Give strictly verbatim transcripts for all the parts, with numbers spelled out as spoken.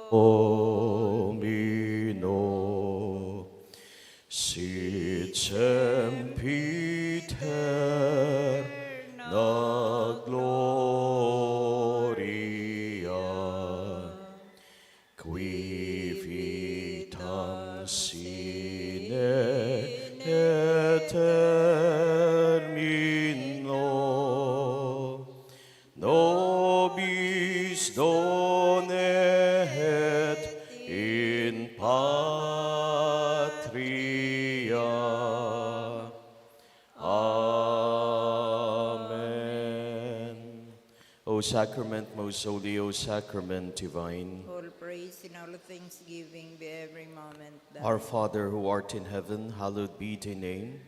Domino, sit semper gloria, qui vitam sine termino, nobis done et in patria. Amen. O sacrament most holy, O sacrament divine. All praise and all thanksgiving be every moment thine. Our Father who art in heaven, hallowed be thy name.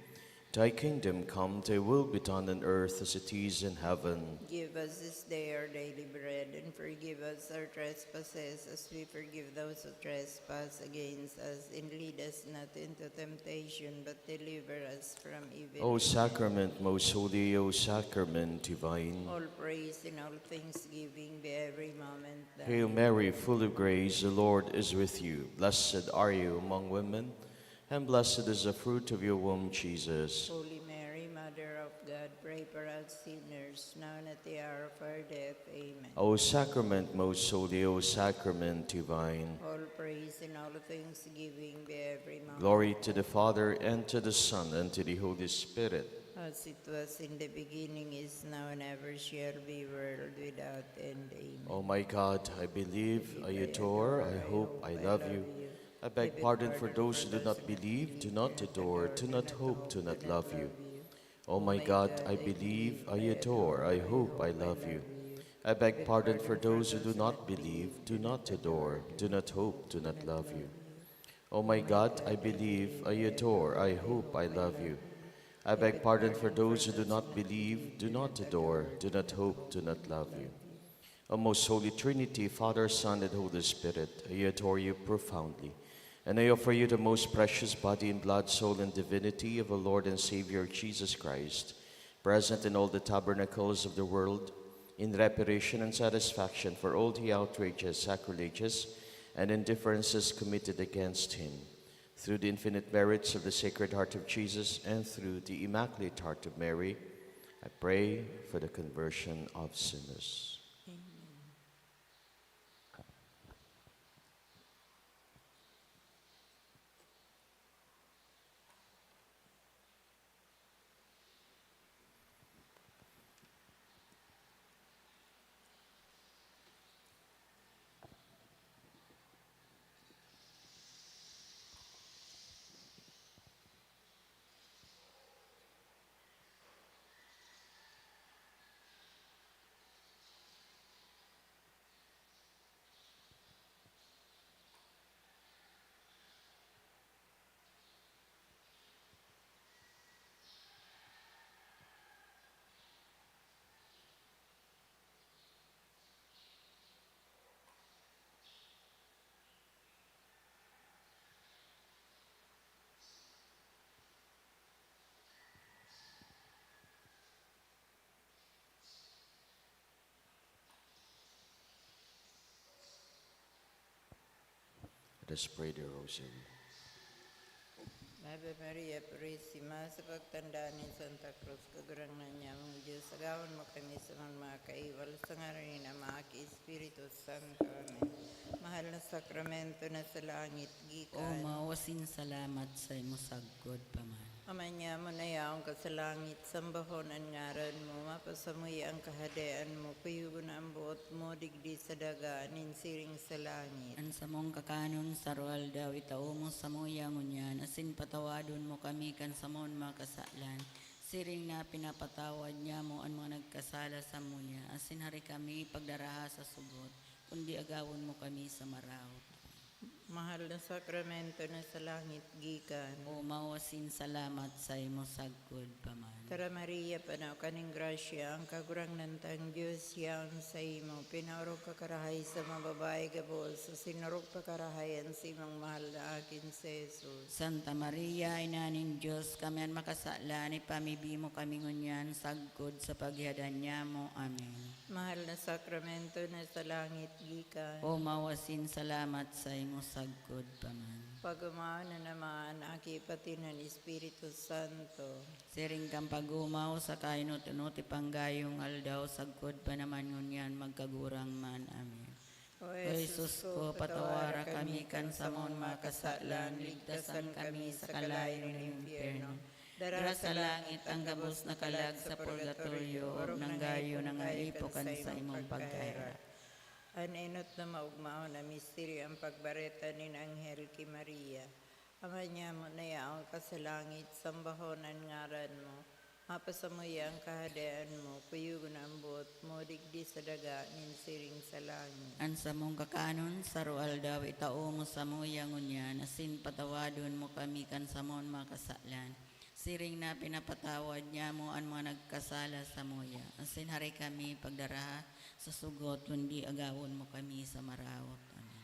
Thy kingdom come, thy will be done on earth as it is in heaven. Give us this day our daily bread, and forgive us our trespasses, as we forgive those who trespass against us. And lead us not into temptation, but deliver us from evil. O sacrament most holy, O sacrament divine. All praise and all thanksgiving be every moment thine. Hail Mary, full of grace, the Lord is with you. Blessed are you among women, and blessed is the fruit of your womb, Jesus. Holy Mary, Mother of God, pray for us sinners, now and at the hour of our death. Amen. O sacrament most holy, O sacrament divine. All praise and all thanksgiving be every moment. Glory to the Father, and to the Son, and to the Holy Spirit. As it was in the beginning, is now, and ever shall be, world without end. Amen. O my God, I believe, I adore, I hope, I love you. I beg pardon for those who do not believe, do not adore, do not hope, do not love you. O my God, I believe, I adore, I hope, I love you. I beg pardon for those who do not believe, do not adore, do not hope, do not love you. O my God, I believe, I adore, I hope, I love you. I beg pardon for those who do not believe, do not adore, do not hope, do not love you. O most holy Trinity, Father, Son, and Holy Spirit, I adore you profoundly, and I offer you the most precious body and blood, soul, and divinity of our Lord and Savior Jesus Christ, present in all the tabernacles of the world, in reparation and satisfaction for all the outrages, sacrileges, and indifferences committed against him. Through the infinite merits of the Sacred Heart of Jesus and through the Immaculate Heart of Mary, I pray for the conversion of sinners. Amen. Let us pray the Rosary. Ave Maria Purisima, sa pagtanda ni Santa Cruz, Kagurangnan niamong Diyos, agawan mo kami sa mga kaiwal, sa ngaran ni Ama, ki Espiritu Santo. Amen. Mahal na sakramento na sa langit, gikan. O Ama, asin salamat sa imo sagkod pa man. Ama niamo na yaon ka sa langit, sambahon an ngaran mo, mapasamuya an kahadean mo, kuyogon an boot mo digdi sa daga, nin siring sa langit. An samong kakanon sa aroaldaw, itao mo samuya ngunyan, asin patawadon mo kami kan samon mga kasalan, siring na pinapatawad niamo an mga nagkasala samuya, asin hari kami pagdaraha sa subot, kundi agawon mo kami sa maraot. Mahal na sakramento na sa langit gikan. Omaw asin salamat saimo sagkod pa man. Tara Maria, panaw ka nin grasya, ang Kagurangnan tang Dios yaon saimo. Pinaorog ka karahay sa mga babayi gabos, asin orog pa karahay an simong mahal na akin si Jesus. Santa Maria, Ina nin Dios, kami an makasalan, ipamibi mo kami ngunyan sagkod sa paghihadan nyamo. Amen. Mahal na sakramento na sa langit gikan. Omaw asin salamat saimo sagkod pa man. Pag-omaw na naman, aki pati nan Espiritu Santo. Siring kan pag-omaw sa kainot-inot ipanggayong aldaw, sagkod pa naman ngunyan, magkagurang man. Amen. O Jesus ko, patawara kami kan samong mga kasalan, ligtasan kami sa kalayo nin impyerno. Dara sa langit ang gabos na kalag sa purgatorio, orog nang gayo nangaipo kan saimong pagkaherak. An enot na maogmaon na misteryo, an pagbareta nin anghel ki Maria. Ama nyamo na yaon ka sa langit, sambahon an ngaran mo. Mapasamuya an Kahadean mo, kuyogon an boot mo digdi sa daga nin siring sa langit. An samong kakanon sa aroaldaw itao mo samuya ngunyan, asin patawadon mo kami kan samong mga kasalan, siring na pinapatawad nyamo an mga nagkasala samuya. Asin hari kami pagdaraha sa sugot, kundi agawon mo kami sa maraot. Amen.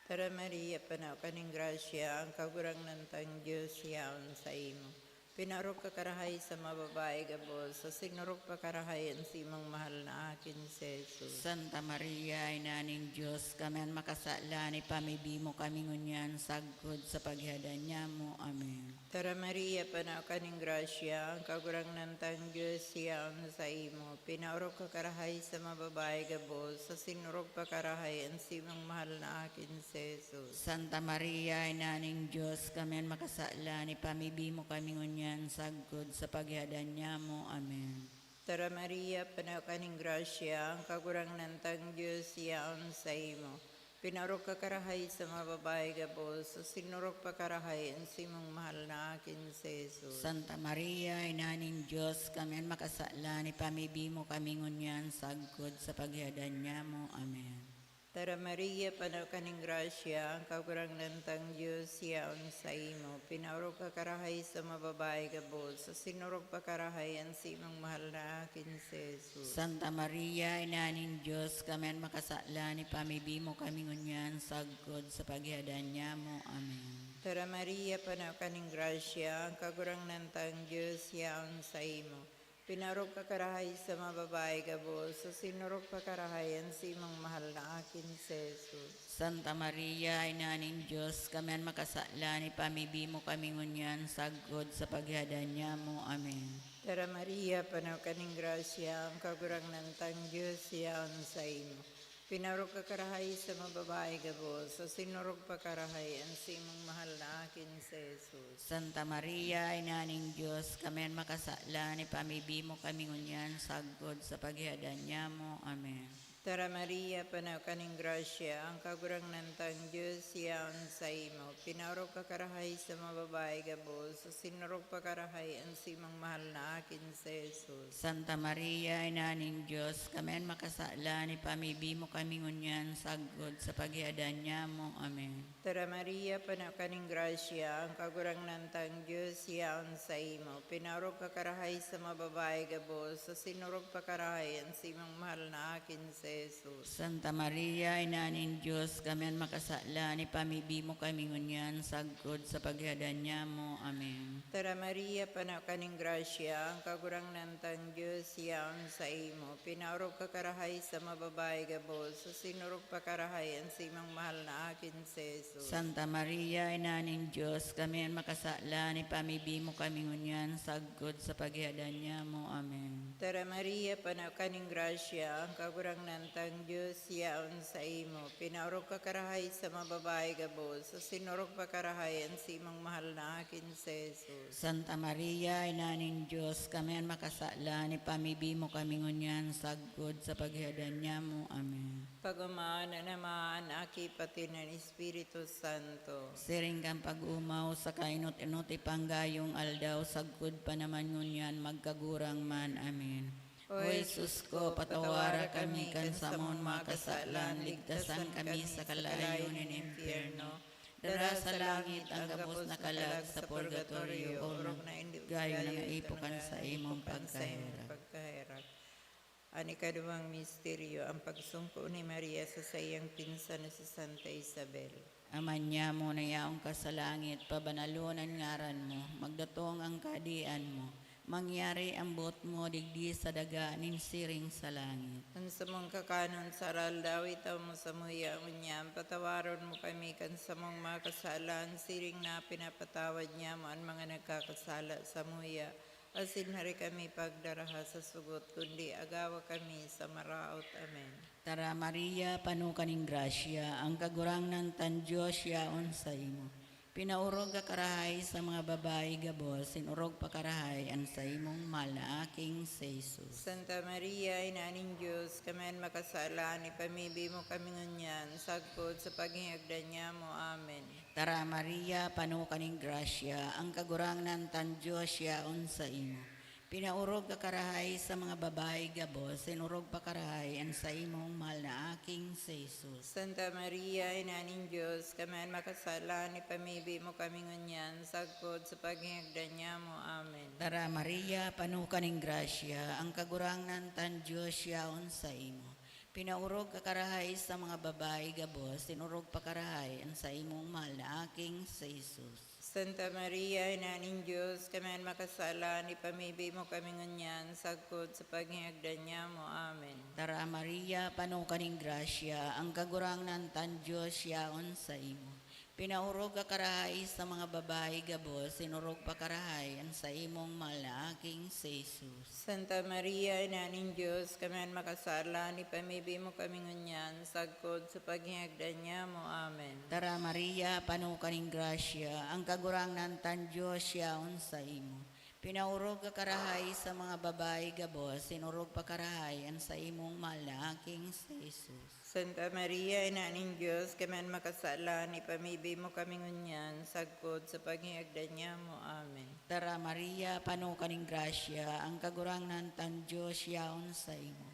Tara Maria, panaw ka nin grasya, ang Kagurangnan tang Dios yaon saimo. Pinaorog ka karahay sa mga babayi gabos, asin orog pa karahay an simong mahal na akin si Jesus. Santa Maria, Ina nin Dios, kami an makasalan, ipamibi mo kami ngunyan sagkod sa paghihadan nyamo. Amen. Tara Maria, panaw ka nin grasya, ang Kagurangnan tang Dios yaon saimo. Pinaorog ka karahay sa mga babayi gabos, asin orog pa karahay an simong mahal na akin si Jesus. Santa Maria, Ina nin Dios, kami an makasalan, ipamibi mo kami ngunyan sagkod sa paghihadan nyamo. Amen. Tara Maria, panaw ka nin grasya, ang Kagurangnan tang Dios yaon saimo. Pinaorog ka karahay sa mga babayi gabos, asin orog pa karahay an simong mahal na akin si Jesus. Santa Maria, Ina nin Dios, kami an makasalan, ipamibi mo kami ngunyan sagkod sa paghihadan nyamo. Amen. Tara Maria, panaw ka nin grasya, ang Kagurangnan tang Dios yaon saimo. Pinaorog ka karahay sa mga babayi gabos, asin orog pa karahay an simong mahal na akin si Jesus. Santa Maria, Ina nin Dios, kami an makasalan, ipamibi mo kami ngunyan sagkod sa paghihadan nyamo. Amen. Tara Maria, panaw ka nin grasya, ang Kagurangnan tang Dios yaon saimo. Pinaorog ka karahay sa mga babayi gabos, asin orog pa karahay an simong mahal na akin si Jesus. Santa Maria, Ina nin Dios, kami an makasalan, ipamibi mo kami ngunyan sagkod sa paghihadan nyamo. Amen. Tara Maria, panaw ka nin grasya, ang Kagurangnan tang Dios yaon saimo. Pinaorog ka karahay sa mga babayi gabos, asin orog pa karahay an simong mahal na akin si Jesus. Santa Maria, Ina nin Dios, kami an makasalan, ipamibi mo kami ngunyan sagkod sa paghihadan nyamo. Amen. Tara Maria, panaw ka nin grasya, ang Kagurangnan tang Dios yaon saimo. Pinaorog ka karahay sa mga babayi gabos, asin orog pa karahay an simong mahal na akin si Jesus. Santa Maria, Ina nin Dios, kami an makasalan, ipamibi mo kami ngunyan sagkod sa paghihadan nyamo. Amen. Tara Maria, panaw ka nin grasya, ang Kagurangnan tang Dios yaon saimo. Pinaorog ka karahay sa mga babayi gabos, asin orog pa karahay an simong mahal na akin si Jesus. Santa Maria, Ina nin Dios, kami an makasalan, ipamibi mo kami ngunyan sagkod sa paghihadan nyamo. Amen. Tara Maria, panaw ka nin grasya, ang Kagurangnan tang Dios yaon saimo. Pinaorog ka karahay sa mga babayi gabos, asin orog pa karahay an simong mahal na akin si Jesus. Santa Maria, Ina nin Dios, kami an makasalan, ipamibi mo kami ngunyan sagkod sa paghihadan nyamo. Amen. Tara Maria, panaw ka nin grasya, ang Kagurangnan tang Dios yaon saimo. Pinaorog ka karahay sa mga babayi gabos, asin orog pa karahay an simong mahal na akin si Jesus. Santa Maria, Ina nin Dios, kami an makasalan, ipamibi mo kami ngunyan sagkod sa paghihadan nyamo. Amen. Pag-omaw na naman, aki pati nan Espiritu Santo. Siring kan pag-omaw sa kainot-inot ipanggayong aldaw, sagkod pa naman ngunyan, magkagurang man. Amen. O Jesus ko, patawara kami kan samon mga kasalan, ligtasan kami sa kalayo nin impyerno. Dara sa langit ang gabos na kalag sa purgatorio, orog na indo gayo na maipo kan saimong pagkaherak. An ikaduwang misteryo, ang pagsungko ni Maria sa saiyang pinsan na si Santa Isabel. Ama niamo na yaon ka sa langit, pabanalon an ngaran mo, magdatong ang kahadean mo, mangyari ang boot mo digdi sa daga nin siring sa langit. An samong kakanon sa aroaldaw, itao mo samuya ngunyan, patawaron mo kami kan samong mga kasalan, siring na pinapatawad niamo an mga nagkakasala samuya. Asin hari kami pagdaraha sa sugot, kundi agawa kami sa maraot. Amen. Tara, Maria, pano ka nin grasya, ang Kagurangnan kan Dios yaon saimo. Pinaorog ka karahay sa mga babayi gabos, sin orog pa karahay an saimong mahal na aking si Jesus. Santa Maria, Ina nin Dios, kami an makasalan, ipamibi mo kami ngunyan, sagkod sa paghingagdan niamo. Amen. Tara, Maria, pano ka nin grasya, ang Kagurangnan kan Dios yaon saimo. Pinaorog ka karahay sa mga babayi gabos, sin orog pa karahay an saimong mahal na aking si Jesus. Santa Maria, Ina nin Dios, kami an makasalan, ipamibi mo kami ngunyan, sagkod sa paghingagdan niamo. Amen. Tara, Maria, pano ka nin grasya, ang Kagurangnan kan Dios yaon saimo. Pinaorog ka karahay sa mga babayi gabos, sin orog pa karahay an saimong mahal na aking si Jesus. Santa Maria, Ina nin Dios, kami an makasalan, ipamibi mo kami ngunyan, sagkod sa paghingagdan niamo. Amen. Tara, Maria, pano ka nin grasya, ang Kagurangnan kan Dios yaon saimo. Pinaorog ka karahay sa mga babayi gabos, sin orog pa karahay an saimong mahal na aking si Jesus. Santa Maria, Ina nin Dios, kami an makasalan, ipamibi mo kami ngunyan, sagkod sa paghingagdan niamo. Amen. Tara, Maria, pano ka nin grasya, ang Kagurangnan kan Dios yaon saimo. Pinaorog ka karahay sa mga babayi gabos, sin orog pa karahay an saimong mahal na aking si Jesus. Santa Maria, Ina nin Dios, kami an makasalan, ipamibi mo kami ngunyan, sagkod sa paghingagdan niamo. Amen. Tara, Maria, pano ka nin grasya, ang Kagurangnan kan Dios yaon saimo.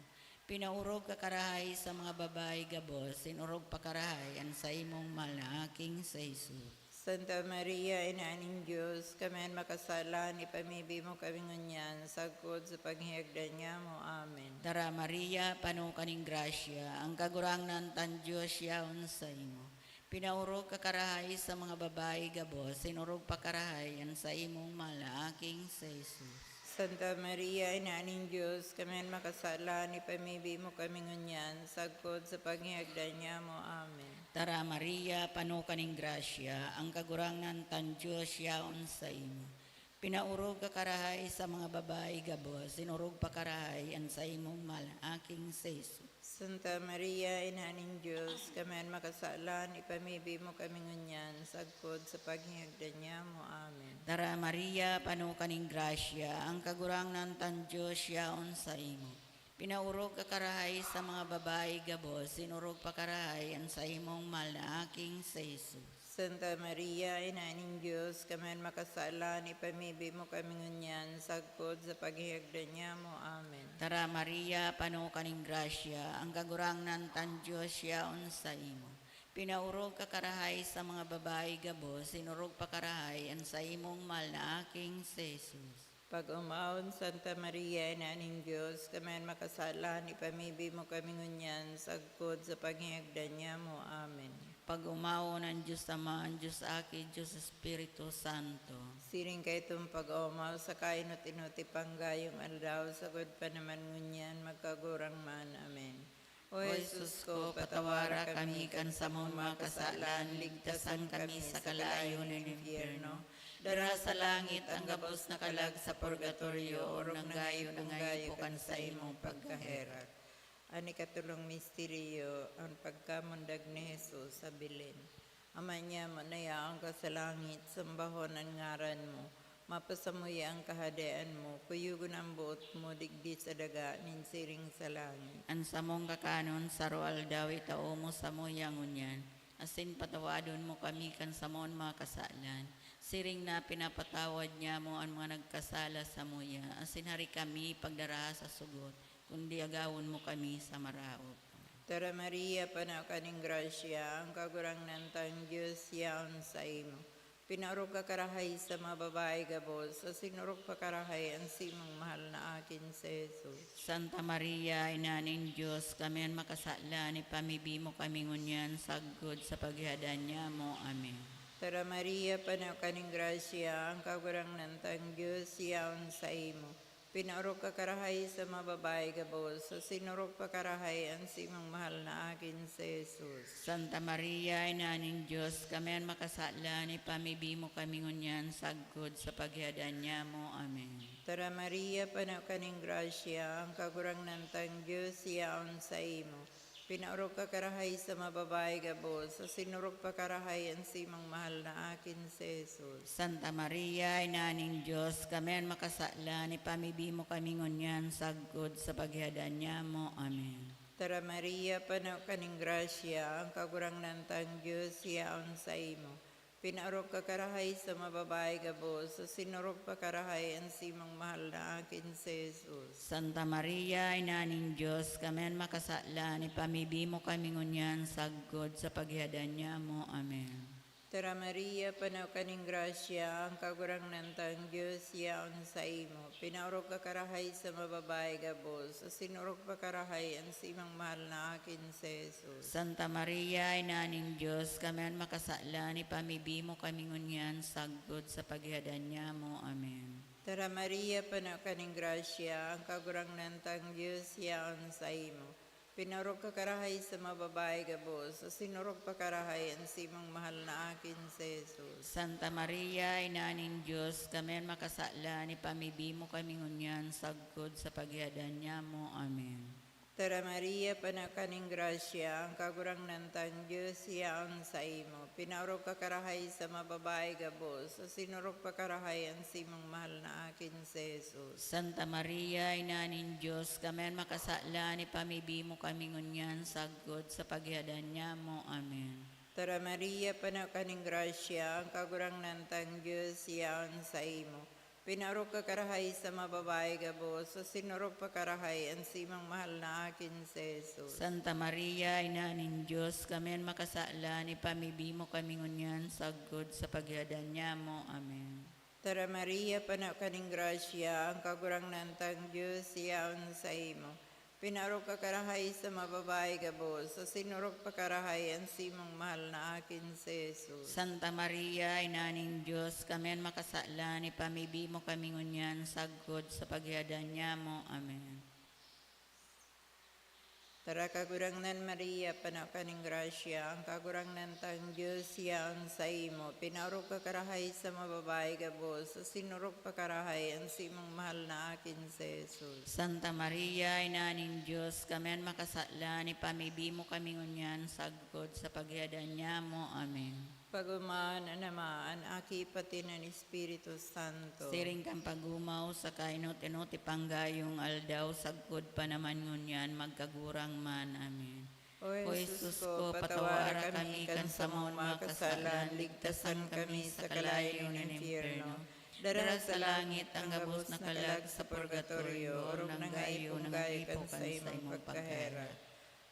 Pinaorog ka karahay sa mga babayi gabos, sin orog pa karahay an saimong mahal na aking si Jesus. Santa Maria, Ina nin Dios, kami an makasalan, ipamibi mo kami ngunyan, sagkod sa paghingagdan niamo. Amen. Tara, Maria, pano ka nin grasya, ang Kagurangnan kan Dios yaon saimo. Pinaorog ka karahay sa mga babayi gabos, sin orog pa karahay an saimong mahal na aking si Jesus. Santa Maria, Ina nin Dios, kami an makasalan, ipamibi mo kami ngunyan, sagkod sa paghingagdan niamo. Amen. Tara, Maria, pano ka nin grasya, ang Kagurangnan kan Dios yaon saimo. Pinaorog ka karahay sa mga babayi gabos, sin orog pa karahay an saimong mahal na aking si Jesus. Santa Maria, Ina nin Dios, kami an makasalan, ipamibi mo kami ngunyan, sagkod sa paghingagdan niamo. Amen. Tara, Maria, pano ka nin grasya, ang Kagurangnan kan Dios yaon saimo. Pinaorog ka karahay sa mga babayi gabos, sin orog pa karahay an saimong mahal na aking si Jesus. Santa Maria, Ina nin Dios, kami an makasalan, ipamibi mo kami ngunyan, sagkod sa paghingagdan niamo. Amen. Tara, Maria, pano ka nin grasya, ang Kagurangnan kan Dios yaon saimo. Pinaorog ka karahay sa mga babayi gabos, sin orog pa karahay an saimong mahal na aking si Jesus. Pag-omawon, Santa Maria, Ina nin Dios, kami an makasalan, ipamibi mo kami ngunyan, sagkod sa paghingagdan niamo. Amen. Pag-omawon an Dios Ama, an Dios Aki, Dios Espiritu Santo. Siring kaitong pag-omaw sa kainot-inoti panggayong aldaw, sagkod pa naman ngunyan, magkagurang man. Amen. O Jesus ko, patawara kami kan samong mga kasalan, ligtasan kami sa kalayo nin impyerno. Dara sa langit ang gabos na kalag sa purgatorio, orog na gayo, orog na gayo kan saimong pagkaherak. An ikatulong misteryo, ang pagkamundag ni Jesus sa Belen. Ama niamo na yaon ka sa langit, sambahon an ngaran mo. Mapasamuya an kahadean mo, kuyogon an boot mo digdi sa daga nin siring sa langit. An samong kakanon sa aroaldaw itao mo samuya ngunyan, asin patawadon mo kami kan samong mga kasalan, siring na pinapatawad niamo an mga nagkasala samuya, asin hari kami pagdaraha sa sugot, kundi agawon mo kami sa maraot. Tara Maria, pano ka nin grasya, ang Kagurangnan tang Dios yaon saimo. Pinaorog ka karahay sa mga babayi gabos, asin orog pa karahay an simong mahal na aki na si Jesus. Santa Maria, Ina nin Dios, kami an makasalan, ipamibi mo kami ngunyan sagkod sa paghihadan nyamo. Amen. Tara Maria, pano ka nin grasya, ang Kagurangnan tang Dios yaon saimo. Pinaorog ka karahay sa mga babayi gabos, asin orog pa karahay an simong mahal na aki na si Jesus. Santa Maria, Ina nin Dios, kami an makasalan, ipamibi mo kami ngunyan sagkod sa paghihadan nyamo. Amen. Tara Maria, pano ka nin grasya, ang Kagurangnan tang Dios yaon saimo. Pinaorog ka karahay sa mga babayi gabos, asin orog pa karahay an simong mahal na aki na si Jesus. Santa Maria, Ina nin Dios, kami an makasalan, ipamibi mo kami ngunyan sagkod sa paghihadan nyamo. Amen. Tara Maria, pano ka nin grasya, ang Kagurangnan tang Dios yaon saimo. Pinaorog ka karahay sa mga babayi gabos, asin orog pa karahay an simong mahal na aki na si Jesus. Santa Maria, Ina nin Dios, kami an makasalan, ipamibi mo kami ngunyan sagkod sa paghihadan nyamo. Amen. Tara Maria, pano ka nin grasya, ang Kagurangnan tang Dios yaon saimo. Pinaorog ka karahay sa mga babayi gabos, asin orog pa karahay an simong mahal na aki na si Jesus. Santa Maria, Ina nin Dios, kami an makasalan, ipamibi mo kami ngunyan sagkod sa paghihadan nyamo. Amen. Tara Maria, pano ka nin grasya, ang Kagurangnan tang Dios yaon saimo. Pinaorog ka karahay sa mga babayi gabos, asin orog pa karahay an simong mahal na aki na si Jesus. Santa Maria, Ina nin Dios, kami an makasalan, ipamibi mo kami ngunyan sagkod sa paghihadan nyamo. Amen. Tara Maria, pano ka nin grasya, ang Kagurangnan tang Dios yaon saimo. Pinaorog ka karahay sa mga babayi gabos, asin orog pa karahay an simong mahal na aki na si Jesus. Santa Maria, Ina nin Dios, kami an makasalan, ipamibi mo kami ngunyan sagkod sa paghihadan nyamo. Amen. Tara Maria, pano ka nin grasya, ang Kagurangnan tang Dios yaon saimo. Pinaorog ka karahay sa mga babayi gabos, asin orog pa karahay an simong mahal na aki na si Jesus. Santa Maria, Ina nin Dios, kami an makasalan, ipamibi mo kami ngunyan sagkod sa paghihadan nyamo. Amen. Tara Maria, pano ka nin grasya, ang Kagurangnan tang Dios yaon saimo. Pinaorog ka karahay sa mga babayi gabos, asin orog pa karahay an simong mahal na aki na si Jesus. Santa Maria, Ina nin Dios, kami an makasalan, ipamibi mo kami ngunyan sagkod sa paghihadan nyamo. Amen. Tara, Kagurangnan Maria, pano ka nin grasya, ang Kagurangnan tang Dios yaon saimo. Pinaorog ka karahay sa mga babayi gabos, asin orog pa karahay an simong mahal na aki na si Jesus. Santa Maria, Ina nin Dios, kami an makasalan, ipamibi mo kami ngunyan sagkod sa paghihadan nyamo. Amen. Pag-omahan an Ama, an Aki, pati an Espiritu Santo. Siring kan pag-omaw sa kainot-inot ipanggayong aldaw, sagkod pa naman ngunyan, magkagurang man. Amen. O Jesus ko, patawara kami kan samong mga kasalan, ligtasan kami sa kalayo nin impyerno. Dara sa langit ang gabos na kalag sa purgatorio, orog na gayo kan saimong pagkaherak.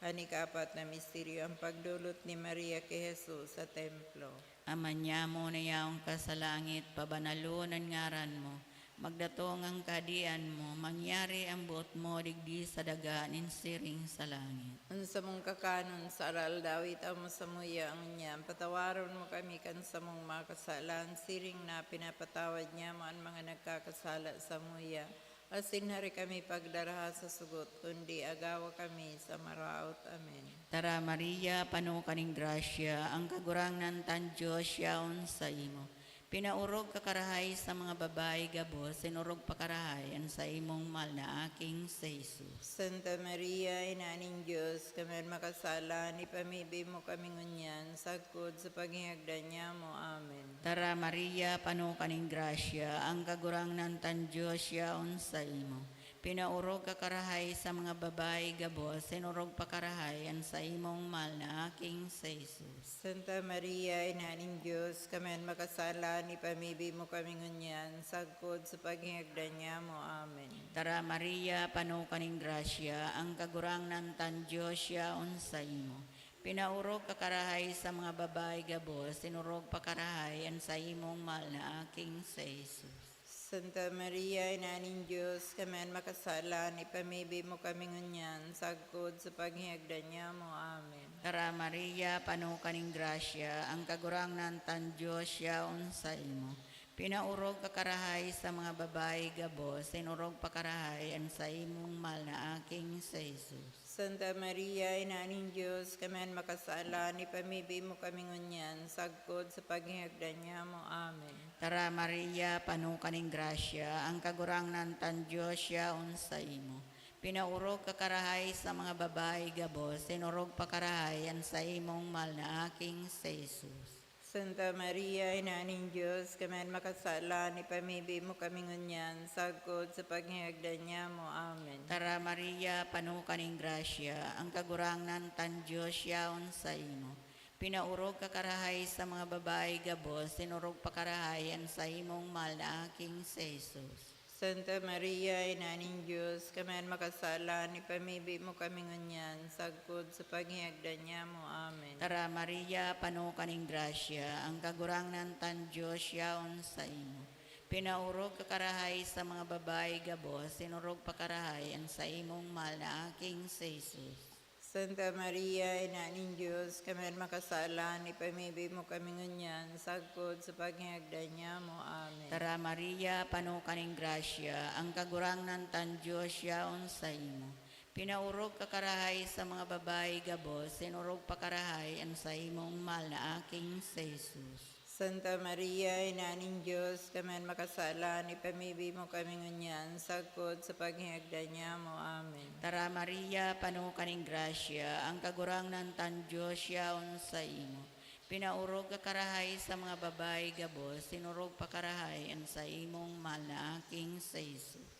An ikapat na misteryo, ang pagdolot ni Maria ki Jesus sa templo. Ama nyamo na yaon ka sa langit, pabanalon an ngaran mo. Magdatong an kahadean mo, mangyari an boot mo digdi sa daga nin siring sa langit. An samong kakanon sa aroaldaw, itao mo samuya ngunyan. Patawaron mo kami kan samong mga kasalan, siring na pinapatawad nyamo an mga nagkakasala samuya. Asin hari kami pagdaraha sa sugot, kundi agawa kami sa maraot. Amen. Tara, Maria, pano ka nin grasya, ang Kagurangnan tang Dios yaon saimo. Pinaorog ka karahay sa mga babayi gabos, asin orog pa karahay an saimong mahal na aking si Jesus. Santa Maria, Ina nin Dios, kami an makasalan, ipamibi mo kami ngunyan, sagkod sa paghingagdan nyamo. Amen. Tara, Maria, pano ka nin grasya, ang Kagurangnan tang Dios yaon saimo. Pinaorog ka karahay sa mga babayi gabos, sinurog pa karahay an saimong mahal na aking si Jesus. Santa Maria, Ina nin Dios, kami an makasala, ipamibi mo kami ngunyan, sagkod sa paghingagdan nyamo. Amen. Tara, Maria, pano ka nin grasya, ang Kagurangnan tan Dios yaon saimo. Pinaorog ka karahay sa mga babayi gabos, sinurog pa karahay an saimong mahal na aking si Jesus. Santa Maria, Ina nin Dios, kami an makasala, ipamibi mo kami ngunyan, sagkod sa paghingagdan nyamo. Amen. Tara, Maria, pano ka nin grasya, ang Kagurangnan tan Dios yaon saimo. Pinaorog ka karahay sa mga babayi gabos, sinurog pa karahay an saimong mahal na aking si Jesus. Santa Maria, Ina nin Dios, kami an makasala, ipamibi mo kami ngunyan, sagkod sa paghingagdan nyamo. Amen. Tara, Maria, pano ka nin grasya, ang Kagurangnan tan Dios yaon saimo. Pinaorog ka karahay sa mga babayi gabos, sinurog pa karahay an saimong mahal na aking si Jesus. Santa Maria, Ina nin Dios, kami an makasala, ipamibi mo kami ngunyan, sagkod sa paghingagdan nyamo. Amen. Tara, Maria, pano ka nin grasya, ang Kagurangnan tan Dios yaon saimo. Pinaorog ka karahay sa mga babayi gabos, sinurog pa karahay an saimong mahal na aking si Jesus. Santa Maria, Ina nin Dios, kami an makasala, ipamibi mo kami ngunyan, sagkod sa paghingagdan nyamo. Amen. Tara, Maria, pano ka nin grasya, ang Kagurangnan tan Dios yaon saimo. Pinaorog ka karahay sa mga babayi gabos, sinurog pa karahay an saimong mahal na aking si Jesus. Santa Maria, Ina nin Dios, kami an makasala, ipamibi mo kami ngunyan, sagkod sa paghingagdan nyamo. Amen. Tara, Maria, pano ka nin grasya, ang Kagurangnan tan Dios yaon saimo. Pinaorog ka karahay sa mga babayi gabos, sinurog pa karahay an saimong mahal na aking si Jesus. Santa Maria, Ina nin Dios, kami an makasala, ipamibi mo kami ngunyan, sagkod sa paghingagdan nyamo. Amen. Tara, Maria, pano ka nin grasya, ang Kagurangnan tan Dios yaon saimo. Pinaorog ka karahay sa mga babayi gabos, sinurog pa karahay an saimong mahal na aking si Jesus.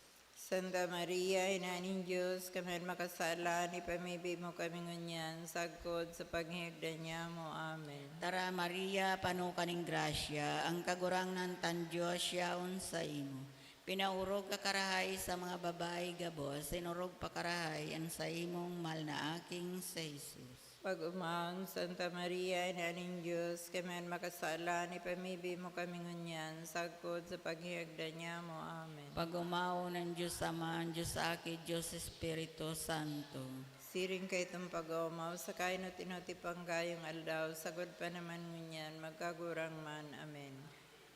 Santa Maria, Ina nin Dios, kami an makasala, ipamibi mo kami ngunyan, sagkod sa paghingagdan nyamo. Amen. Tara, Maria, pano ka nin grasya, ang Kagurangnan tan Dios yaon saimo. Pinaorog ka karahay sa mga babayi gabos, sinurog pa karahay an saimong mahal na aking si Jesus. Pag-omawon, Santa Maria, Ina nin Dios, kami an makasala, ipamibi mo kami ngunyan, sagkod sa paghingagdan nyamo. Amen. Pag-omawon an Dios Ama, an Dios Aki, Dios Espiritu Santo. Siring kaitong pag-oomaw, sa kainot-inot ipang gayong aldaw, sagkod pa naman ngunyan, magkagurang man. Amen.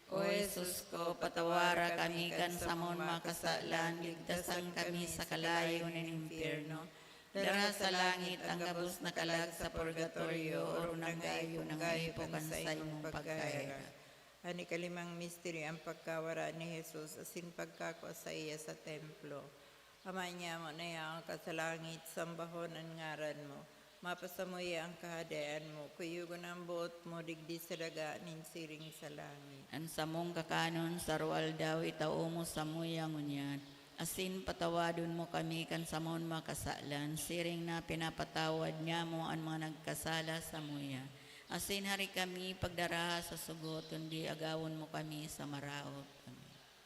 O Jesus ko, patawara kami kan samon mga kasalan, ligtasan kami sa kalayo nin impyerno. Dara sa langit ang gabos na kalag sa purgatorio, orog na gayo nangaipo kan saimong pagkaherak. An ikalimang misteryo, ang pagkawara ni Jesus asin pagkakua saiya sa templo. Ama nyamo na yaon ka sa langit, sambahon an ngaran mo. Mapasamuya an Kahadean mo, kuyogon an boot mo digdi sa daga nin siring sa langit. An samong kakanon sa aroaldaw itao mo samuya ngunyan, asin patawadon mo kami kan samon mga kasalan, siring na pinapatawad nyamo an mga nagkasala samuya. Asin hari kami pagdaraha sa sugot, kundi agawon mo kami sa maraot. Amen.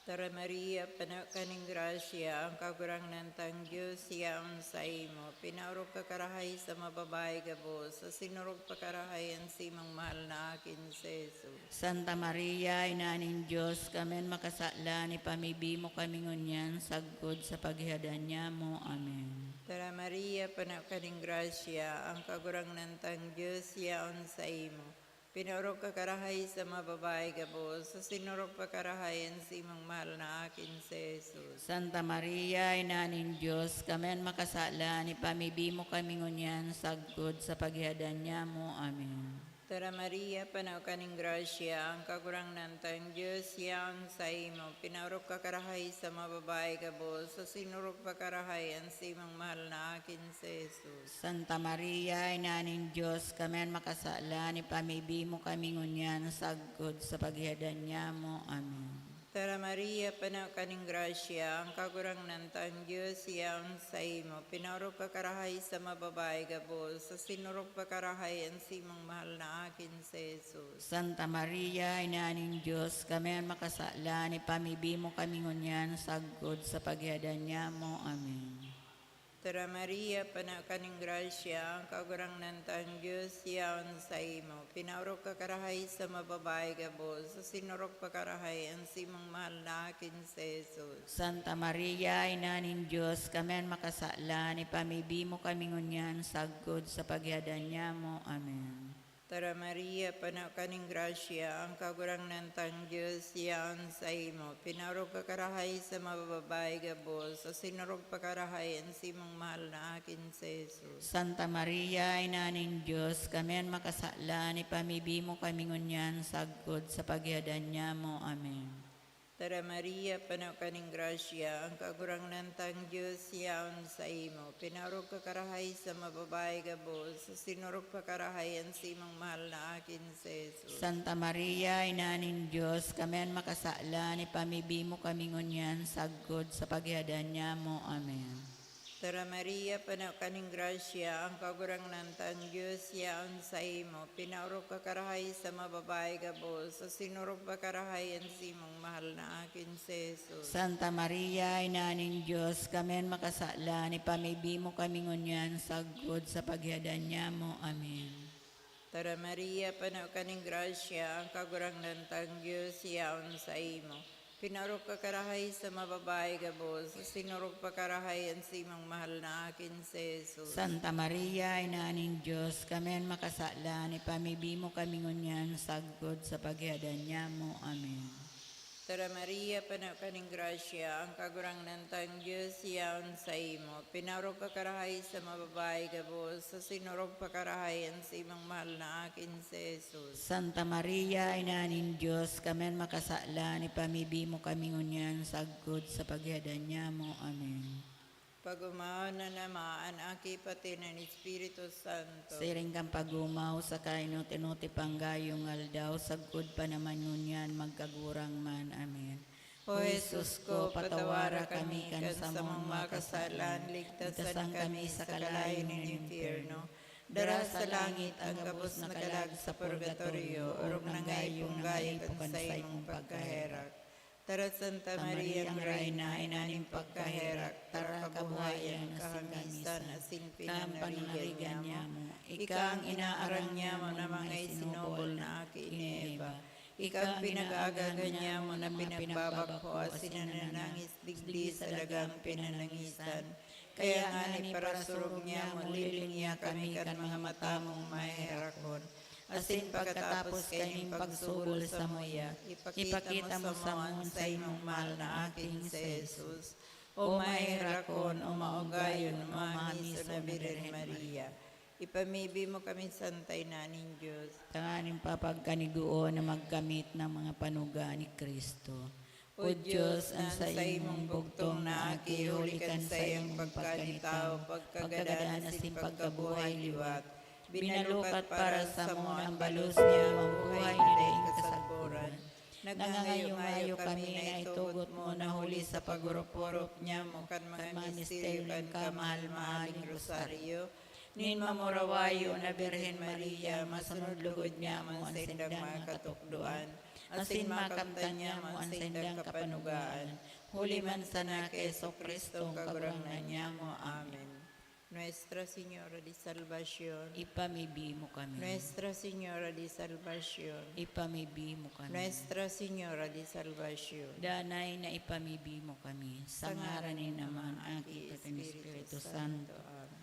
Tara, Maria, pano ka nin grasya, ang Kagurangnan tang Dios yaon saimo. Pinaorog ka karahay sa mga babayi gabos, asin orog pa karahay an simong mahal na akin si Jesus. Santa Maria, Ina nin Dios, kami an makasalan, ipamibi mo kami ngunyan sagkod sa paghihadan nyamo. Amen. Tara, Maria, pano ka nin grasya, ang Kagurangnan tang Dios yaon saimo. Pinaorog ka karahay sa mga babayi gabos, asin orog pa karahay an simong mahal na akin si Jesus. Santa Maria, Ina nin Dios, kami an makasalan, ipamibi mo kami ngunyan sagkod sa paghihadan nyamo. Amen. Tara, Maria, pano ka nin grasya, ang Kagurangnan tang Dios yaon saimo. Pinaorog ka karahay sa mga babayi gabos, asin orog pa karahay an simong mahal na akin si Jesus. Santa Maria, Ina nin Dios, kami an makasalan, ipamibi mo kami ngunyan sagkod sa paghihadan nyamo. Amen. Tara Maria, pano ka nin grasya, ang Kagurangnan tang Dios yaon saimo. Pinaorog ka karahay sa mga babayi gabos, asin orog pa karahay an simong mahal na aki, si Jesus. Santa Maria, Ina nin Dios, kami an makasalan, ipamibi mo kami ngunyan sagkod sa paghihadan nyamo. Amen. Tara Maria, pano ka nin grasya, ang Kagurangnan tang Dios yaon saimo. Pinaorog ka karahay sa mga babayi gabos, asin orog pa karahay an simong mahal na aki, si Jesus. Santa Maria, Ina nin Dios, kami an makasalan, ipamibi mo kami ngunyan sagkod sa paghihadan nyamo. Amen. Tara Maria, pano ka nin grasya, ang Kagurangnan tang Dios yaon saimo. Pinaorog ka karahay sa mga babayi gabos, asin orog pa karahay an simong mahal na aki, si Jesus. Santa Maria, Ina nin Dios, kami an makasalan, ipamibi mo kami ngunyan sagkod sa paghihadan nyamo. Amen. Tara Maria, pano ka nin grasya, ang Kagurangnan tang Dios yaon saimo. Pinaorog ka karahay sa mga babayi gabos, asin orog pa karahay an simong mahal na aki, si Jesus. Santa Maria, Ina nin Dios, kami an makasalan, ipamibi mo kami ngunyan sagkod sa paghihadan nyamo. Amen. Tara Maria, pano ka nin grasya, ang Kagurangnan tang Dios yaon saimo. Pinaorog ka karahay sa mga babayi gabos, asin orog pa karahay an simong mahal na aki, si Jesus. Santa Maria, Ina nin Dios, kami an makasalan, ipamibi mo kami ngunyan sagkod sa paghihadan nyamo. Amen. Tara Maria, pano ka nin grasya, ang Kagurangnan tang Dios yaon saimo. Pinaorog ka karahay sa mga babayi gabos, asin orog pa karahay an simong mahal na aki, si Jesus. Santa Maria, Ina nin Dios, kami an makasalan, ipamibi mo kami ngunyan sagkod sa paghihadan nyamo. Amen. Tara Maria, pano ka nin grasya, ang Kagurangnan tang Dios yaon saimo. Pinaorog ka karahay sa mga babayi gabos, asin orog pa karahay an simong mahal na aki, si Jesus. Santa Maria, Ina nin Dios, kami an makasalan, ipamibi mo kami ngunyan sagkod sa paghihadan nyamo. Amen. Pag-omawon na naman an Aki, pati nin Espiritu Santo. Siring kan pag-omaw sa kainot-inoti panggayong aldaw, sagkod pa naman ngunyan, magkagurang man. Amen. O Jesus ko, patawara kami kan samong mga kasalan, ligtasan kami sa kalayo nin impyerno. Dara sa langit an gabos na kalag sa purgatorio, orog nang gayo pong gayo kan saimong pagkaherak. Tara, Santa Maria, Reyna, Ina nin pagkaherak, tara, kabuhayan asin kamisan, asin pananarigan nyamo. Ika an inaarang nyamo na mga isinubol na aki ni Eva. Ika an pinag-aagahan nyamo na pinagbabakho asin nananangis digdi sa dagang pinanangisan. Kaya ngani, parasurog nyamo, lilingiha kami kan mga mata mong maheherakon. Asin pagkatapos kaining pagsubol samuya, ipakita mo samo an saimong mahal na aki, si Jesus. O maheherakon, o maogayon, o maamiso na Birhen Maria, ipamibi mo kami, Santa Ina nin Dios, tanganing papagkanigoon na magkamit ng mga panuga ni Cristo. O Dios, an saimong bugtong na aki, huli kan saiyang pagkanitawo, pagkagadan asin pagkabuhay liwat, binalukat para samo an balos niya, an buhay na daing kasagpuran. Nagngangayo-ngayo kami na itugot mo na huli sa pag-orop-orop nyamo kan mga misteryo kan kamahal-mahaling rosaryo, nin mamurawayo na Birhen Maria, masunod lugod nyamo an saindang mga katukdoan, asin makamtan nyamo an saindang kapanugaan, huli man sana ki Jesu-Cristo, Kagurangnan nyamo. Amen. Nuestra Señora de Salvacion, ipamibi mo kami. Nuestra Señora de Salvacion, ipamibi mo kami. Nuestra Señora de Salvacion, danay na ipamibi mo kami. Sa ngaran nin Ama, Aki, asin Espiritu Santo. Amen.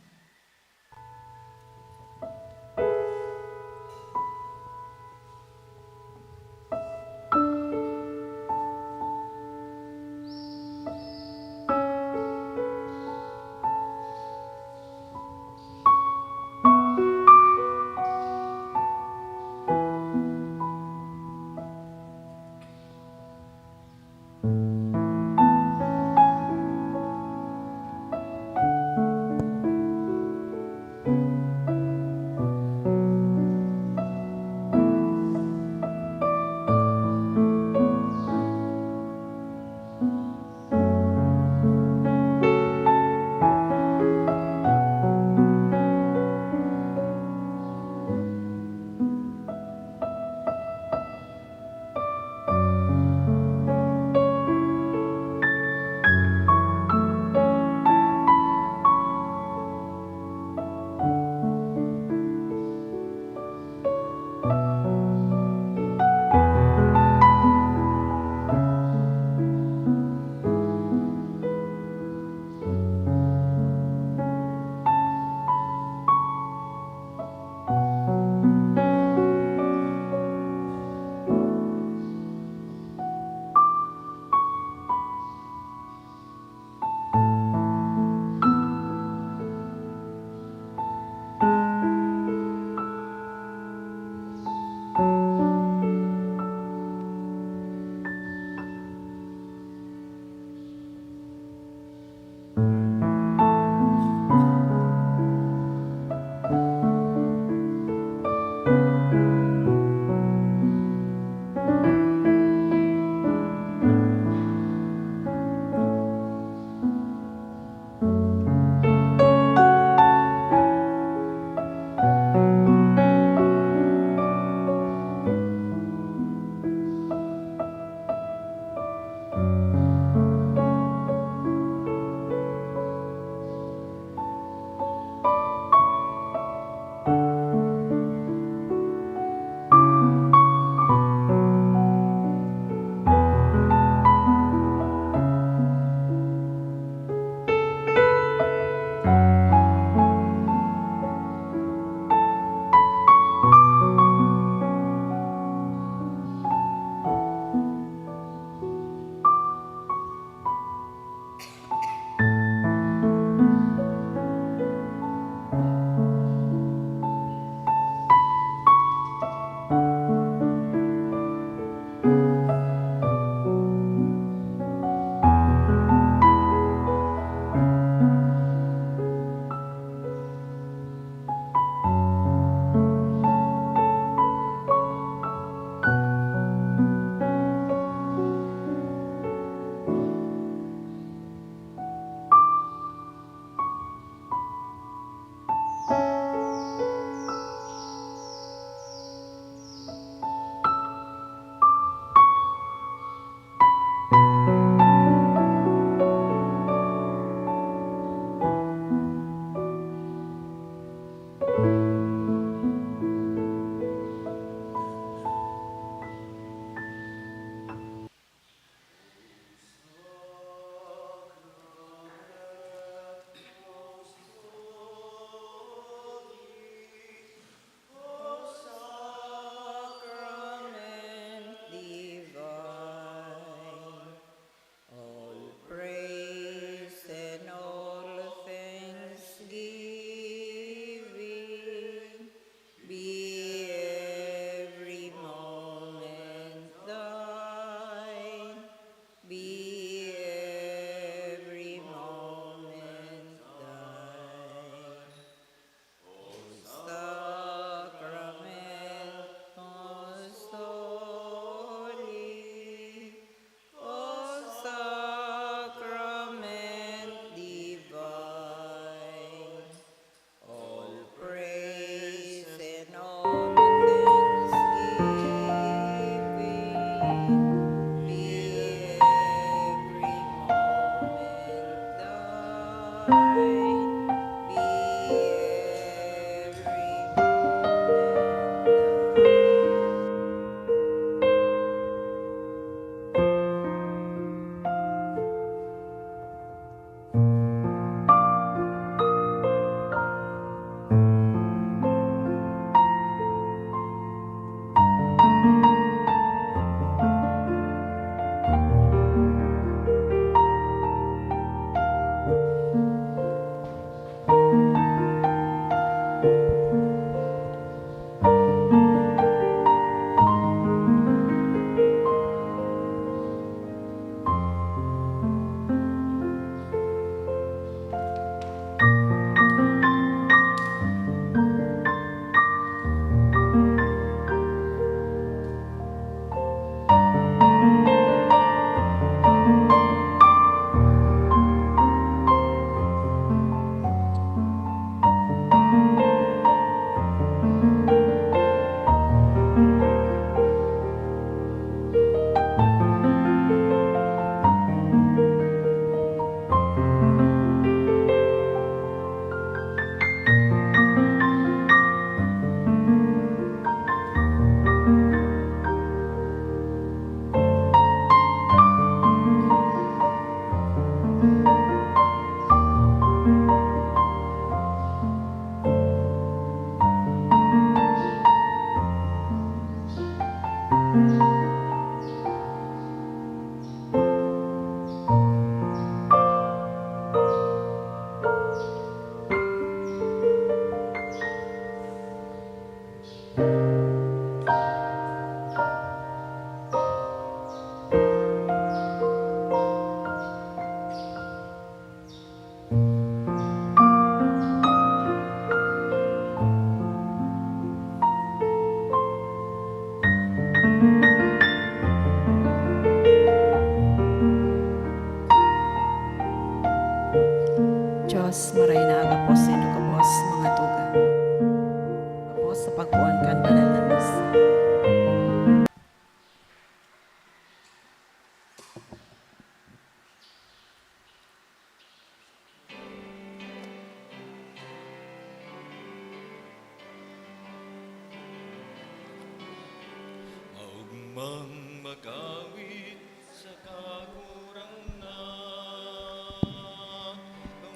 Ang mag-awit sa Kagurangnan,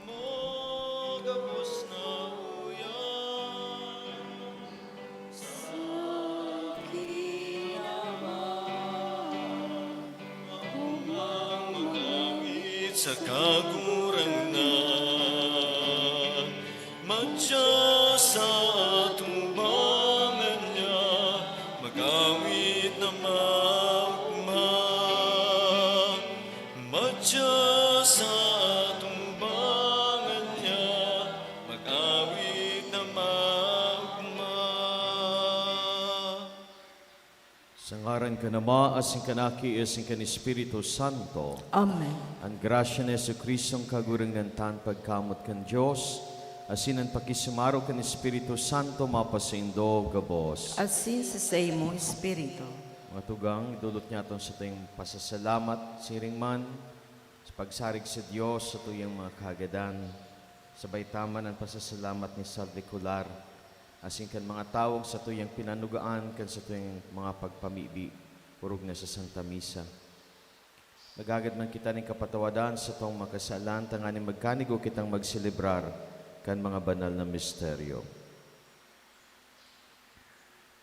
magabos na uyan. Sa kinaban, ang mag-awit sa Kagurangnan, madya sa atubangan niya, mag-awit na maogma. Madya sa atubangan niya, mag-awit na maogma. Sa ngaran kan Ama, asin kan Aki, asin kan Espiritu Santo. Amen. An grasya ni Jesu-Cristong Kagurangnan ta, an pagkamoot kan Dios, asin an pakisumaro kan Espiritu Santo mapasaindo gabos. Asin sa saimong espiritu. Mga tugang, idolot niyaton satuyang pasasalamat, siring man sa pagsarig sa Dios satuyang mga kahagadan. Sabay ta man an pasasalamat ni Salve Colar, asin kan mga tawong satuyang pinanugaan kan satuyang mga pagpamibi, orog na sa Santa Misa. Naghahagad man kita nin kapatawadan satong mga kasalan, tanganing magkanigo kitang magselebrar kan mga banal na misteryo.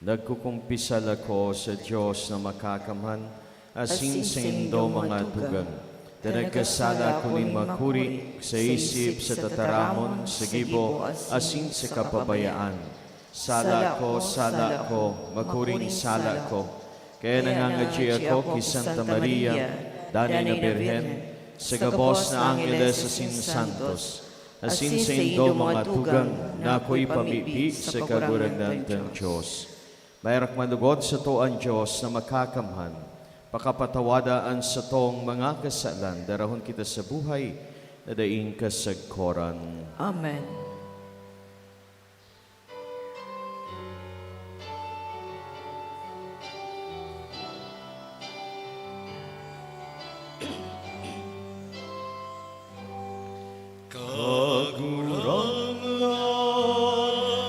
Nagkukumpisal ako sa Dios na Makakamhan, asin saindo, mga tugang, ta nagkasala ako nin makuri sa isip, sa tataramon, sa gibo, asin sa kapabayaan. Sala ko, sala ko, makuring sala ko. Kaya nangangadyi ako ki Santa Maria, danay na Birhen, sa gabos na angheles asin santos, asin saindo, mga tugang, na akoy pamibi sa Kagurangnan kan Dios. Maherak man lugod sato an Dios na Makakamhan, pakapatawada an satong mga kasalan, darahon kita sa buhay na daing kasagkoran. Amen. Kagurangnan,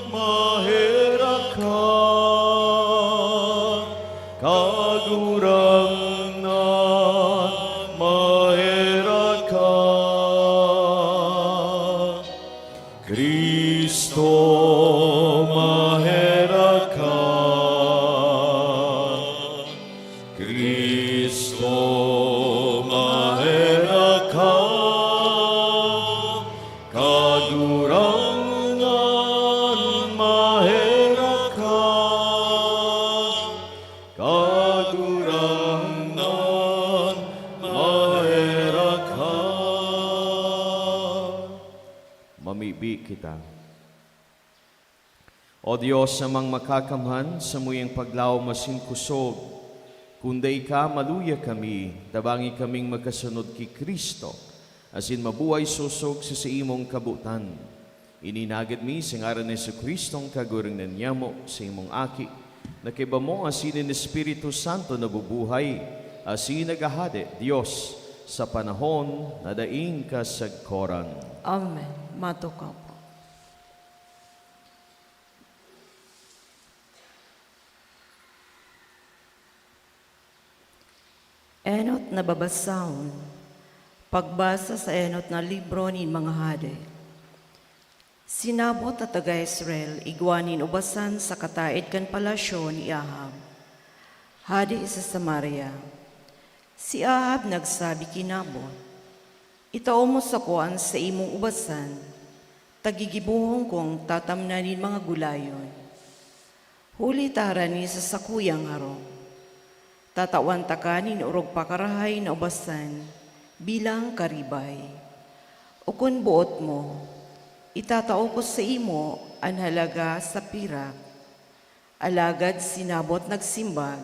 maherak ka. Kagurangnan, maherak ka. Cristo, maherak ka. Cristo, maherak ka. Kagurangnan, maherak ka. Kagurangnan, maherak ka. Mamibi kita. O Dios, Amang Makakamhan, samuyang paglaom asin kosog, kun dai ka, maluya kami, tabangi kaming makasunod ki Cristo, asin mabuhay sosog sa saimong kabotan. Ini nagad mi sa ngaran ni Jesu-Cristong Kagurangnan nyamo, saimong Aki, na kaiba mo asin nin Espiritu Santo nabubuhay, asin naghahade, Dios, sa panahon na daing kasagkoran. Amen. Matukaw po. Enot na babasahon. Pagbasa sa enot na libro nin mga Hade. Si Nabot na taga Israel igwa nin ubasan sa kataed kan palasyo ni Ahab, hade sa Samaria. Si Ahab nagsabi ki Nabot, "Itao mo sako an saimong ubasan, ta gigibohon kong tatamnan nin mga gulayon. Huli ta harani sa sakuyang harong, tatawan taka nin orog pakarahay na ubasan bilang karibay. O kun boot mo, itatao ko saimo an halaga sa pirak." Alagad si Nabot nagsimbag,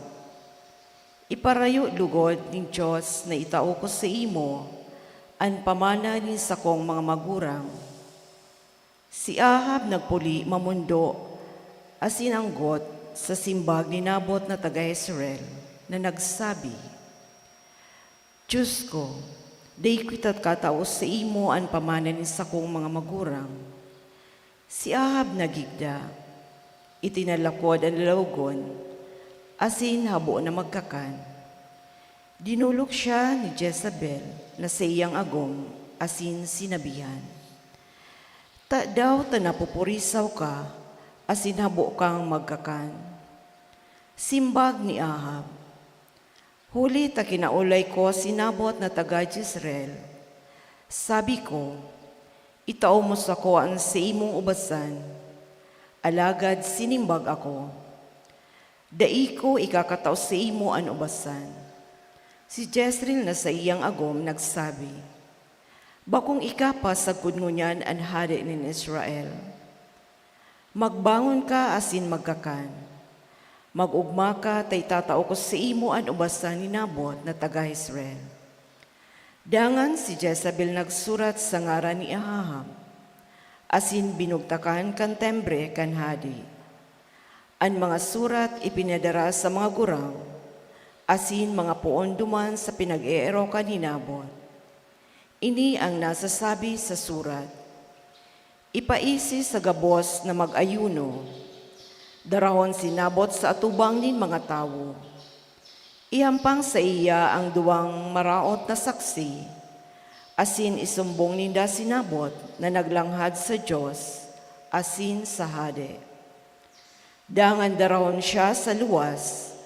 "Iparayo logod nin Dios na itao ko saimo an pamana nin sakong mga magurang." Si Ahab nagpuli mamondo asin anggot sa simbag ni Nabot na taga Israel, na nagsabi, "Dios ko, dai kita katao saimo an pamana nin sakong mga magurang." Si Ahab naghigda, itinalakod an lalawogon, asin habo na magkakan. Dinolok siya ni Jezebel na saiyang agom asin sinabihan, "Tadaw ta napupurisaw ka asin habo kang magkakan?" Simbag ni Ahab, "Huli ta kinaolay ko si Nabot na taga Jezreel. Sabi ko, 'Itao mo sako an saimong ubasan.' Alagad sinimbag ako, 'Dai ko ikakatao saimo an ubasan.'" Si Jezreel na saiyang agom nagsabi, "Bakong ika pa sagkod ngunyan an hade nin Israel? Magbangon ka asin magkakan. Mag-ogma ka ta itatao ko saimo an ubasan ni Nabot na taga Jezreel." Dangan si Jezebel nagsurat sa ngaran ni Ahab, asin binugtakan kan tembre kan hade. An mga surat ipinadara sa mga gurang asin mga poon duman sa pinag-eerokan ni Nabot. Ini ang nasasabi sa surat, "Ipaisi sa gabos na mag-ayuno. Darahon si Nabot sa atubang nin mga tawo. Ihampang saiya an duwang maraot na saksi, asin isumbong ninda si Nabot na naglanghad sa Dios asin sa hade. Dangan darahon siya sa luwas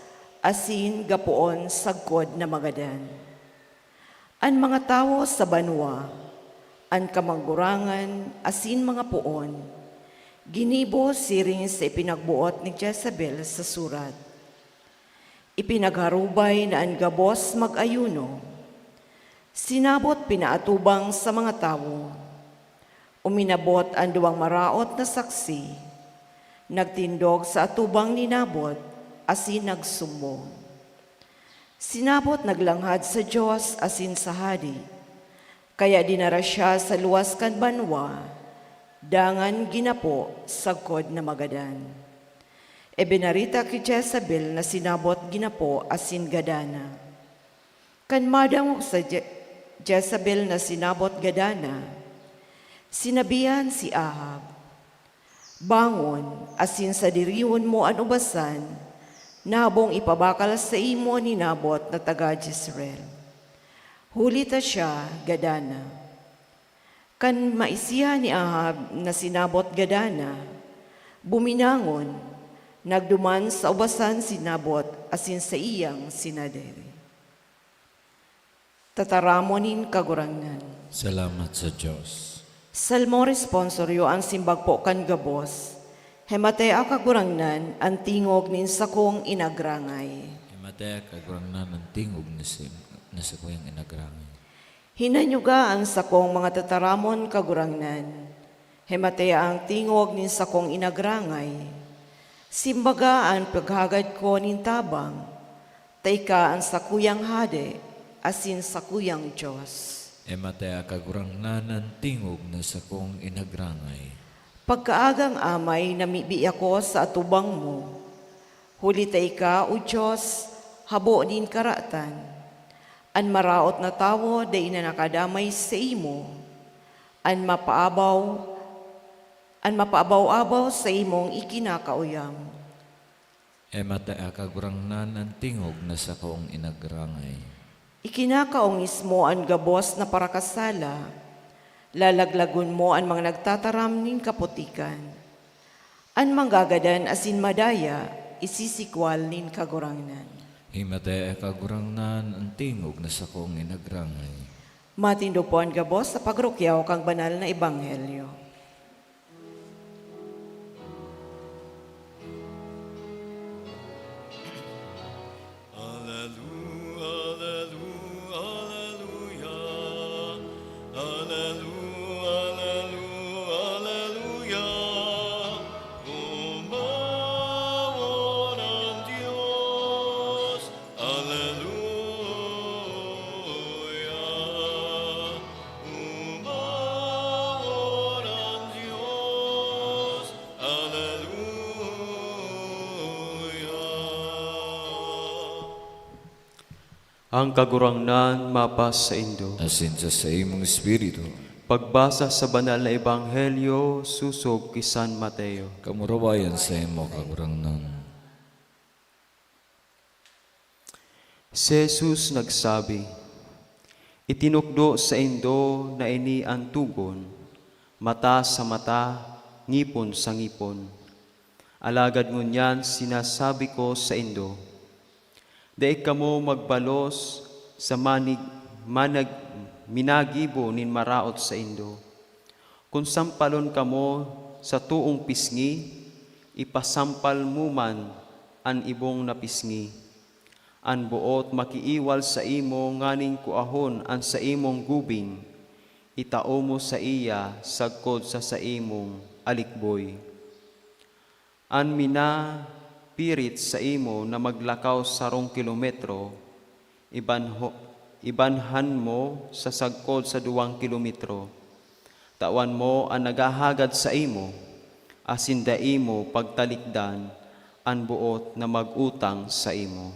asin gapoon sagkod na magadan." An mga tawo sa banwa, an kamagurangan asin mga poon, ginibo siring sa ipinagboot ni Jezebel sa surat. Ipinagharubay na an gabos mag-ayuno. Si Nabot pinaatubang sa mga tawo. Uminabot an duwang maraot na saksi, nagtindog sa atubang ni Nabot asin nagsumbong. Si Nabot naglanghad sa Dios asin sa hade, kaya dinara siya sa luwas kan banwa, dangan ginapo sagkod na magadan. Ibinarita ki Jezebel na si Nabot ginapo asin gadan na. Kan madangog sa Je-, Jezebel na si Nabot gadan na, sinabihan si Ahab, "Bangon, asin sadirihon mo an ubasan na habong ipabakal saimo ni Nabot na taga Jezreel, huli ta siya gadan na." Kan maisihan ni Ahab na si Nabot gadan na, buminangon, nagduman sa ubasan si Nabot asin saiyang sinadiri. Tataramon nin Kagurangnan. Salamat sa Dios. Salmo responsorio, an simbag po kan gabos. Himatea, Kagurangnan, an tingog nin sakong inagrangay. Himatea, Kagurangnan, an tingog na si-, na sakuyang inagrangay. Hinanyuga an sakong mga tataramon, Kagurangnan. Himatea an tingog nin sakong inagrangay. Simbaga an paghagad ko nin tabang, ta ika an sakuyang Hade asin sakuyang Dios. Himatea, Kagurangnan, an tingog na sakong inagrangay. Pagkaagang amay, namibi ako sa atubang mo. Huli ta ika, O Dios, habo nin karatan. An maraot na tawo dai na nakadamay saimo. An mapaabaw, an mapaabaw-abaw saimong ikinakauyam. Himatea, Kagurangnan, an tingog na sakong inagrangay. Ikinakaongis mo an gabos na parakasala, lalaglagon mo an mga nagtataram nin kaputikan. An manggagadan asin madaya, isisikwal nin Kagurangnan. Himatea, Kagurangnan, an tingog na sakong inagrangay. Matindog po an gabos sa pagrukyaw kan banal na ebanghelyo. Aleluya, aleluya, aleluya. Aleluya, aleluya, aleluya. Omawon an Dios. Aleluya. Omawon an Dios. Aleluya. Ang Kagurangnan mapasaindo. Asin sa saimong espiritu. Pagbasa sa Banal na Ebanghelyo sosog ki San Mateo. Kamurawayan saimo, Kagurangnan. Si Jesus nagsabi, "Itinukdo saindo na ini an togon, mata sa mata, ngipon sa ngipon. Alagad ngunyan sinasabi ko saindo, dai kamo magbalos sa manig-, manag-, minagibo nin maraot saindo. Kun sampalon kamo sa toong pisngi, ipasampal mo man an ibong na pisngi. An boot makiiwal saimo nganing kuahon an saimong gubing, itao mo saiya sagkod sa saimong alikboy. An minapirit saimo na maglakaw sarong kilometro, ibanho-, ibanhan mo sa sagkod sa duwang kilometro. Tawan mo an naghahagad saimo, asin dai mo pagtalikdan an boot na mag-utang saimo."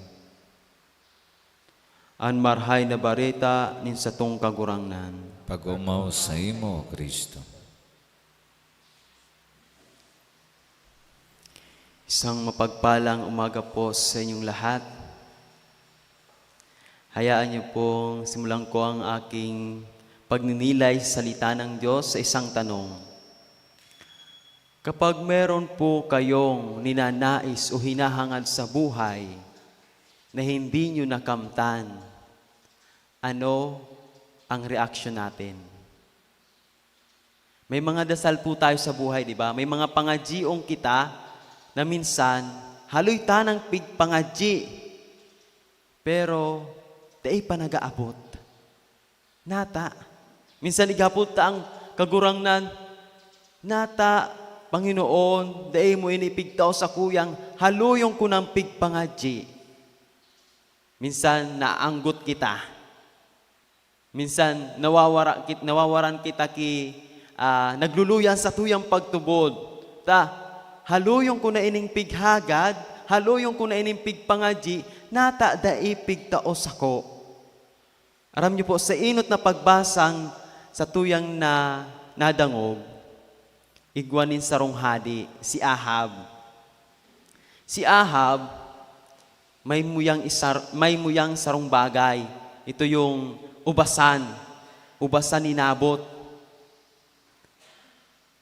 An Marahay na Bareta nin satong Kagurangnan. Pag-omaw saimo, Cristo. Isang mapagpalang umaga po sa inyong lahat. Hayaan niyo pong simulan ko ang aking pagninilay sa salita ng Diyos sa isang tanong. Kapag meron po kayong ninanais o hinahangad sa buhay na hindi niyo nakamtan, ano ang reaksyon natin? May mga dasal po tayo sa buhay, di ba? May mga pangadyion kita na minsan haloy tanang pigpangadyi, pero dai pa nag-aabot. Nata, minsan ighapot ta ang Kagurangnan, "Nata, Panginoon, dai mo ini pigtao sakuyang haloyon ko nang pigpangadyi." Minsan naanggot kita. Minsan nawawara kit-, nawawaran kita ki, ah, nagluluya sa tuyang pagtubod. Ta, haloyon ko na ining pighagad, haloyon ko na ining pigpangadyi, nata dai pigtao sako. Aram niyo po, sa enot na pagbasang satuyang na, nadangog, igwa nin sarong hade, si Ahab. Si Ahab, may muyang isar-, may muyang sarong bagay. Ito yung ubasan. Ubasan ni Nabot.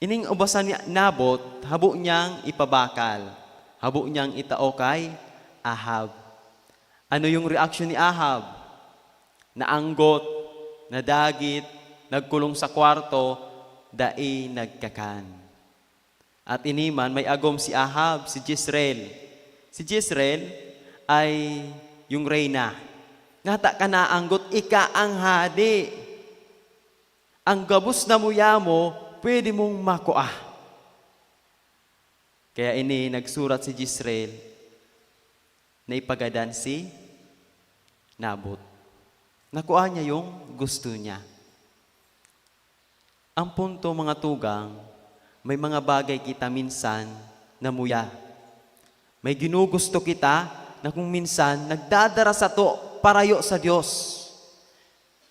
Ining ubasan ni Nabot, habo niyang ipabakal. Habo niyang itao kay Ahab. Ano yung reaksyon ni Ahab? Naanggot, nadagit, nagkulong sa kwarto, dai nagkakan. At ini man, may agom si Ahab, si Jezreel. Si Jezreel ay yung reyna. Nata ka naanggot, ika ang hade. Ang gabos na muya mo, pwede mong makua. Kaya ini nagsurat si Jezreel na ipagadan si Nabot. Nakua niya yung gusto niya. Ang punto, mga tugang, may mga bagay kita minsan na muya. May ginugusto kita na kung minsan nagdadara sato parayo sa Dios.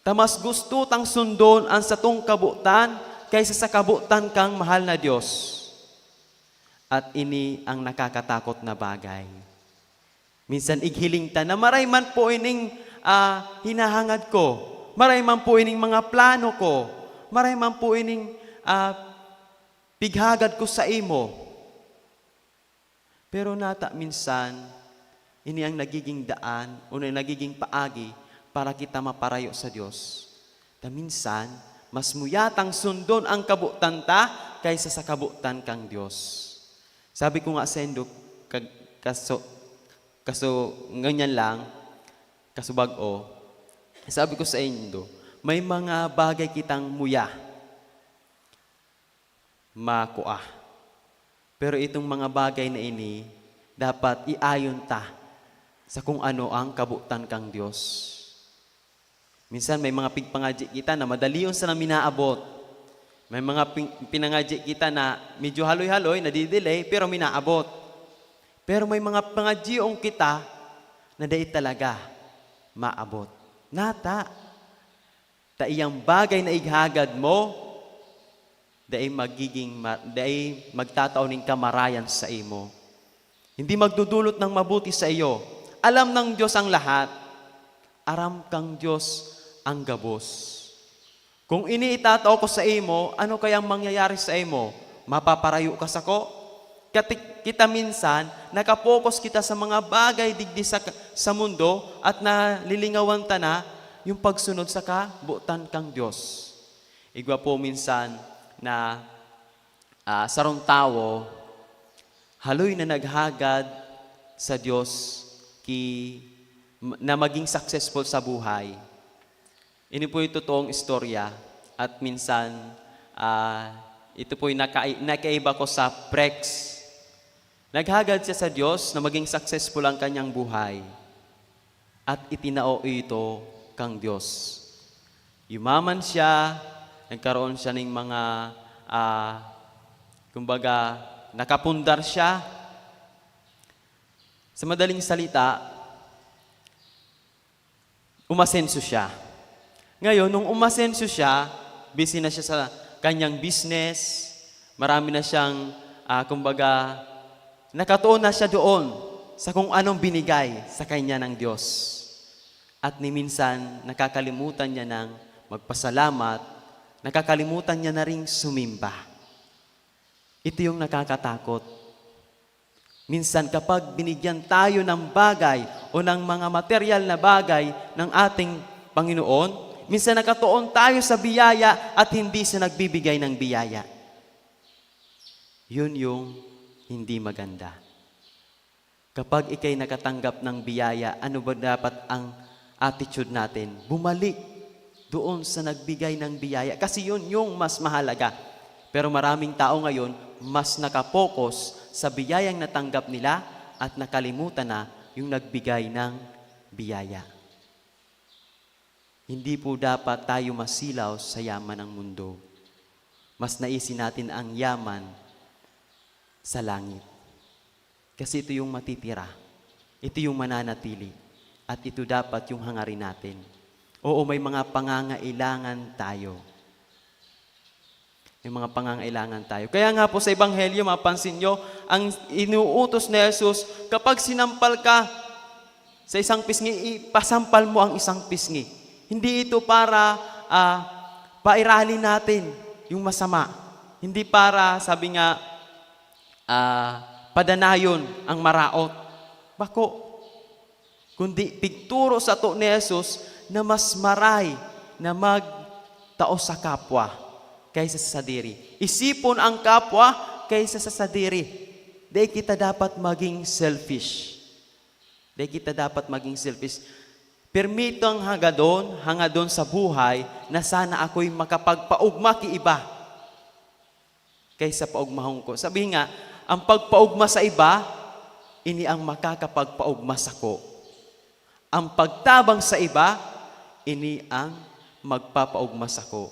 Ta mas gusto tang sundon an satong kabotan kaysa sa kabotan kan mahal na Dios. At ini ang nakakatakot na bagay. Minsan ighiling ta na, "Maray man po ining, ah, hinahangad ko. Maray man po ining mga plano ko. Maray man po ining, ah, pighagad ko saimo." Pero nata minsan, ini ang nagiging daan o na nagiging paagi para kita maparayo sa Dios. Ta minsan, mas muyatang sundon ang kabotan ta kaysa sa kabotan kan Dios. Sabi ko nga saindo, kag-, kaso, kaso ngunyan lang, kasubag-o, sabi ko saindo, may mga bagay kitang muya makua. Pero itong mga bagay na ini, dapat iayon ta sa kung ano ang kabotan kan Dios. Minsan may mga pigpangadyi kita na madalion sana minaabot. May mga pin-, pinangadyi kita na medyo haloy-haloy, nadidelay, pero minaabot. Pero may mga pangadyion kita na dai talaga maabot. Nata, ta iyang bagay na ighagad mo, dai magiging ma-, dai magtatao nin kamarayan saimo. Hindi magdudulot ng mabuti sa iyo. Alam ng Diyos ang lahat. Aram kang Dios ang gabos. Kung ini itatao ko saimo, ano kayang mangyayari saimo? Mapaparayo ka sako? Kati-, kita minsan, naka-focus kita sa mga bagay digdi sa, sa mundo at nalilingawan ta na yung pagsunod sa kabotan kang Dios. Igwa po minsan na, ah, sarong tawo, haloy na naghagad sa Dios ki, na maging successful sa buhay. Ini po'y totoong istorya at minsan, ah, ito po'y nakai-, nakaiba ko sa prex. Naghagad siya sa Dios na maging successful ang kanyang buhay at itinao ito kang Dios. Yumaman siya, nagkaroon siya ning mga, ah, kumbaga, nakapundar siya. Sa madaling salita, umasenso siya. Ngayon, nung umasenso siya, busy na siya sa kanyang business, marami na siyang, ah, kumbaga, nakatuon na siya doon sa kung anong binigay sa kanya ng Diyos. At ni minsan, nakakalimutan niya nang magpasalamat, nakakalimutan niya na ring sumimba. Ito yung nakakatakot. Minsan, kapag binigyan tayo ng bagay o ng mga material na bagay ng ating Panginoon, minsan nakatuon tayo sa biyaya at hindi siya nagbibigay ng biyaya. Yun yung hindi maganda. Kapag ikay nakatanggap ng biyaya, ano ba dapat ang attitude natin? Bumalik doon sa nagbigay ng biyaya. Kasi yun yung mas mahalaga. Pero maraming tao ngayon, mas nakapokus sa biyayang natanggap nila at nakalimutan na yung nagbigay ng biyaya. Hindi po dapat tayo masilaw sa yaman ng mundo. Mas naisin natin ang yaman sa langit. Kasi ito yung matitira. Ito yung mananatili. At ito dapat yung hangarin natin. Oo, may mga pangangailangan tayo. May mga pangangailangan tayo. Kaya nga po sa Ebanghelyo, mapansin nyo, ang inuutos ni Jesus, kapag sinampal ka sa isang pisngi, ipasampal mo ang isang pisngi. Hindi ito para, ah, pairali natin yung masama. Hindi para, sabi nga, ah, padanayon ang maraot. Bako. Kundi pigturo sato ni Jesus na mas maray na magtao sa kapwa kaysa sa sadiri. Isipon ang kapwa kaysa sa sadiri. Dai kita dapat maging selfish. Dai kita dapat maging selfish. Permitong hangadon, hangadon sa buhay na sana ako'y makapagpaogma ki iba kaysa paogmahon ko. Sabi nga, ang pagpaogma sa iba, ini ang makakapagpaogma sako. Ang pagtabang sa iba, ini ang magpapaogma sako.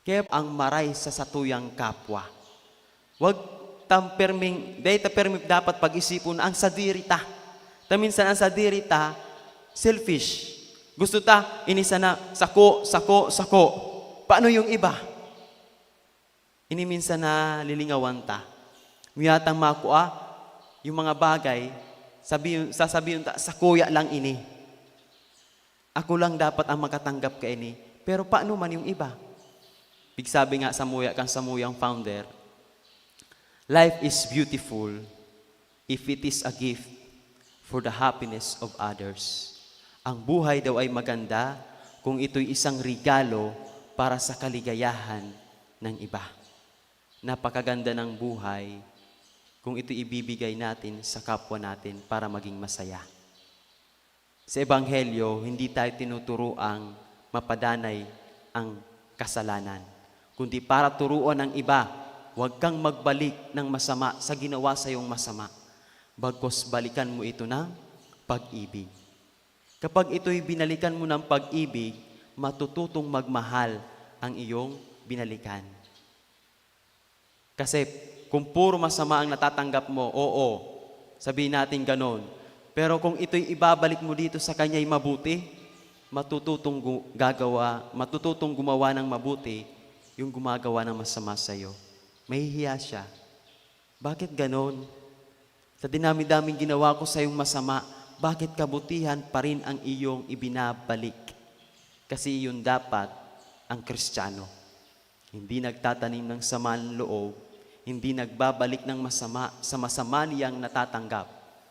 Kaya ang maray sa satuyang kapwa. Wag tam perming, dai ta permi dapat pag-isipon na ang sadiri ta. Ta minsan ang sadiri ta, selfish. Gusto ta, ini sana, sako, sako, sako. Paano yung iba? Ini minsan nalilingawan ta. Miyatang makua, yung mga bagay, sabi, sasabihin ta, "Sakuya lang ini. Ako lang dapat ang makatanggap kaini." Pero paano man yung iba? Pigsabi nga samuya kan samuyang founder, "Life is beautiful if it is a gift for the happiness of others." Ang buhay daw ay maganda kung ito'y isang regalo para sa kaligayahan ng iba. Napakaganda ng buhay kung ito'y ibibigay natin sa kapwa natin para maging masaya. Sa Ebanghelyo, hindi tayo tinuturoang mapadanay ang kasalanan, kundi para turuan ang iba, "Huwag kang magbalik ng masama sa ginawa sa iyong masama, bagkus balikan mo ito ng pag-ibig." Kapag ito'y binalikan mo ng pag-ibig, matututong magmahal ang iyong binalikan. Kasi kung puro masama ang natatanggap mo, oo, sabihin natin ganon. Pero kung ito'y ibabalik mo dito sa kanya'y mabuti, matututong gu-, gagawa, matututong gumawa ng mabuti yung gumagawa ng masama sa'yo. Mahihiya siya. "Bakit ganon? Sa dinami-daming ginawa ko sa'yong masama, bakit kabutihan pa rin ang iyong ibinabalik? Kasi iyon dapat ang Kristiyano. Hindi nagtatanim ng saman loob, hindi nagbabalik ng masama sa masama niyang natatanggap,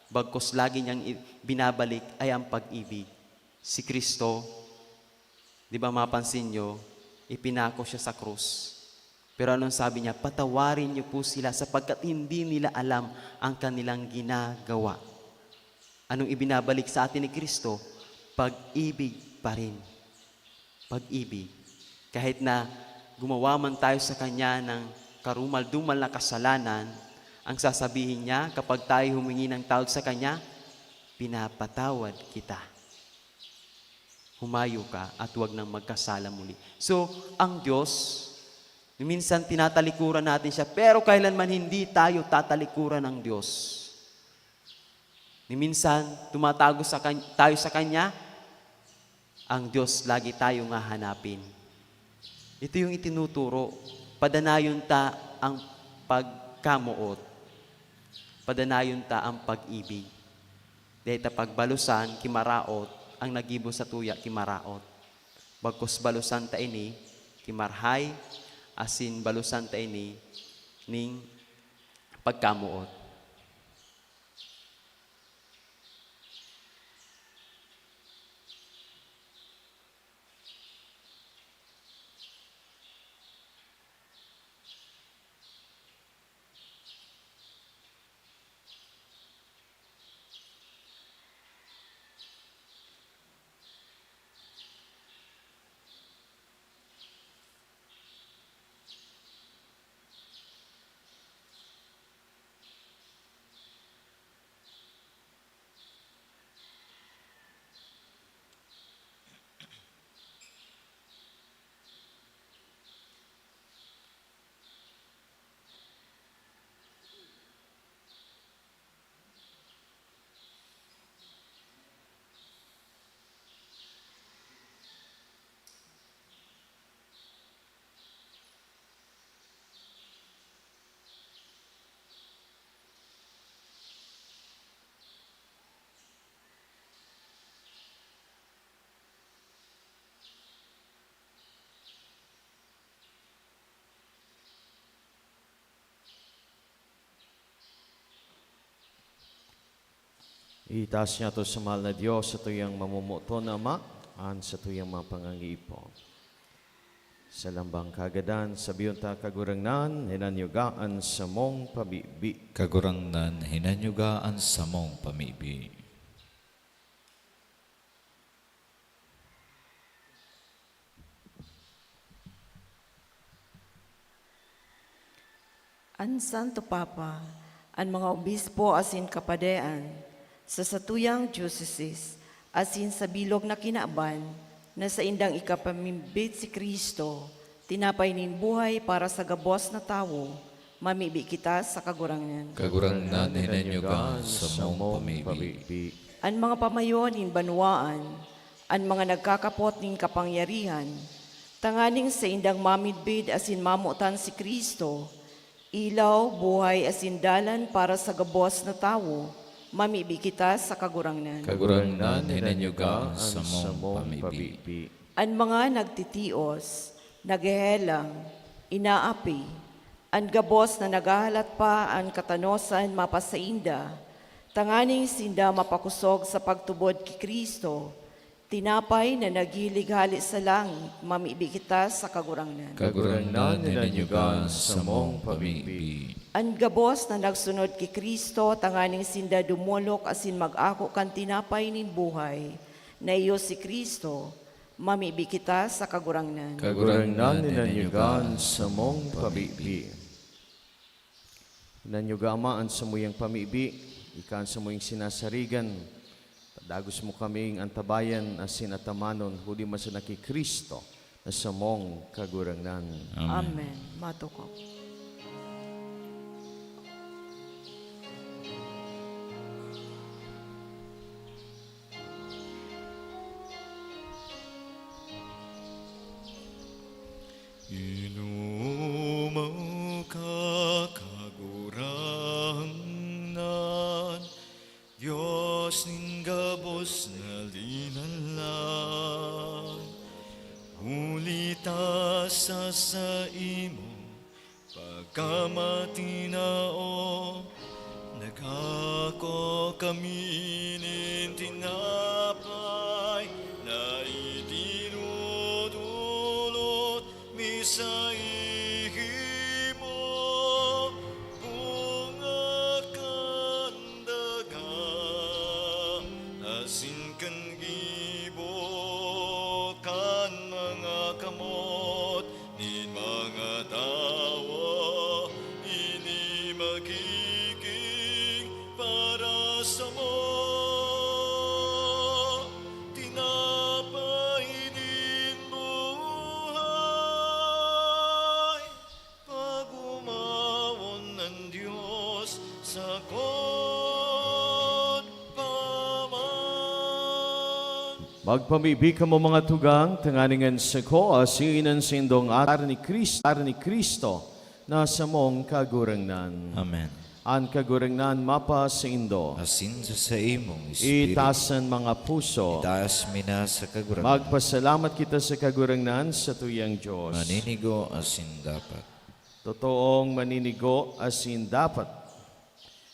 bagkus lagi niyang i-, binabalik ay ang pag-ibig. Si Kristo, di ba mapansin niyo, ipinako siya sa krus. Pero anong sabi niya? "Patawarin niyo po sila sapagkat hindi nila alam ang kanilang ginagawa." Anong ibinabalik sa atin ni Kristo? Pag-ibig pa rin. Pag-ibig. Kahit na gumawa man tayo sa Kanya ng karumal-dumal na kasalanan, ang sasabihin niya kapag tayo humingi ng tawad sa Kanya, "Pinapatawad kita. Humayo ka at huwag nang magkasala muli." So, ang Diyos, minsan tinatalikuran natin siya, pero kailanman hindi tayo tatalikuran ng Diyos. Ni minsan, tumatago sa kan-, tayo sa Kanya, ang Diyos lagi tayong hahanapin. Ito yung itinuturo, padanayon ta ang pagkamoot, padanayon ta ang pag-ibig. Dahil ta pagbalusan, kimaraot, ang naggibo sa tuya, kimaraot. Bagkus balusan ta ini, kimarhay, asin balusan ta ini, ning pagkamoot. Itaas niyato sa mahal na Dios, satuyang mamomoton na Ama, an satuyang mga pangangiipon. Sa lambang kagadan, sabiyon ta, "Kagurangnan, hinanyuga an samong pamibi." Kagurangnan, hinanyuga an samong pamibi. An Santo Papa, an mga obispo asin kapadean sa satuyang diocese asin sa bilog na kinaban na saindang ikapamimbit si Cristo, tinapay nin buhay para sa gabos na tawo, mamibi kita sa Kagurangnan. Kagurangnan, hinanyuga an samong pamibi. An mga pamayo nin banwaan, an mga nagkakapot nin kapangyarihan, tanganing saindang mamidbid asin mamotan si Cristo, ilaw, buhay asin dalan para sa gabos na tawo, mamibi kita sa Kagurangnan. Kagurangnan, hinanyuga an samong pamibi. An mga nagtitios, naghehelang, inaapi, an gabos na naghahalat pa an katanosan mapasainda, tanganing sinda mapakosog sa pagtubod ki Cristo, tinapay na naghilig hale sa langit, mamibi kita sa Kagurangnan. Kagurangnan, hinanyuga an samong pamibi. An gabos na nagsunod ki Cristo, tanganing sinda dumolok asin mag-ako kan tinapay nin buhay, na iyo si Cristo, mamibi kita sa Kagurangnan. Kagurangnan, hinanyuga an samong pamibi. Hinanyuga, Ama, an samuyang pamibi, ika an samuyang sinasarigan. Padagos mo kaming antabayan asin atamanon, huli man sana ki Cristo na samong Kagurangnan. Amen. Amen. Matukok. Inumaw ka, Kagurangnan, Dios ni gabos na linanlan. Huli ta sa saimo pagkamatinao, nagako kami nin tinapay na itinudulot mi saimo, bunga kan daga, asin kan gibo kan mga kamot nin mga tawo. Ini magigin para samo tinapay nin buhay. Pag-omawon an Dios, sakot pa man. Magpamibi kamo, mga tugang, tanganing an sako asin an saindong Ari ni Cristo, Ari ni Cristo na samong Kagurangnan. Amen. An Kagurangnan mapasaindo. Asin sa saimong espiritu. Itaas an mga puso. Itaas mi na sa Kagurangnan. Magpasalamat kita sa Kagurangnan, satuyang Dios. Maninigo asin dapat. Totoong maninigo asin dapat.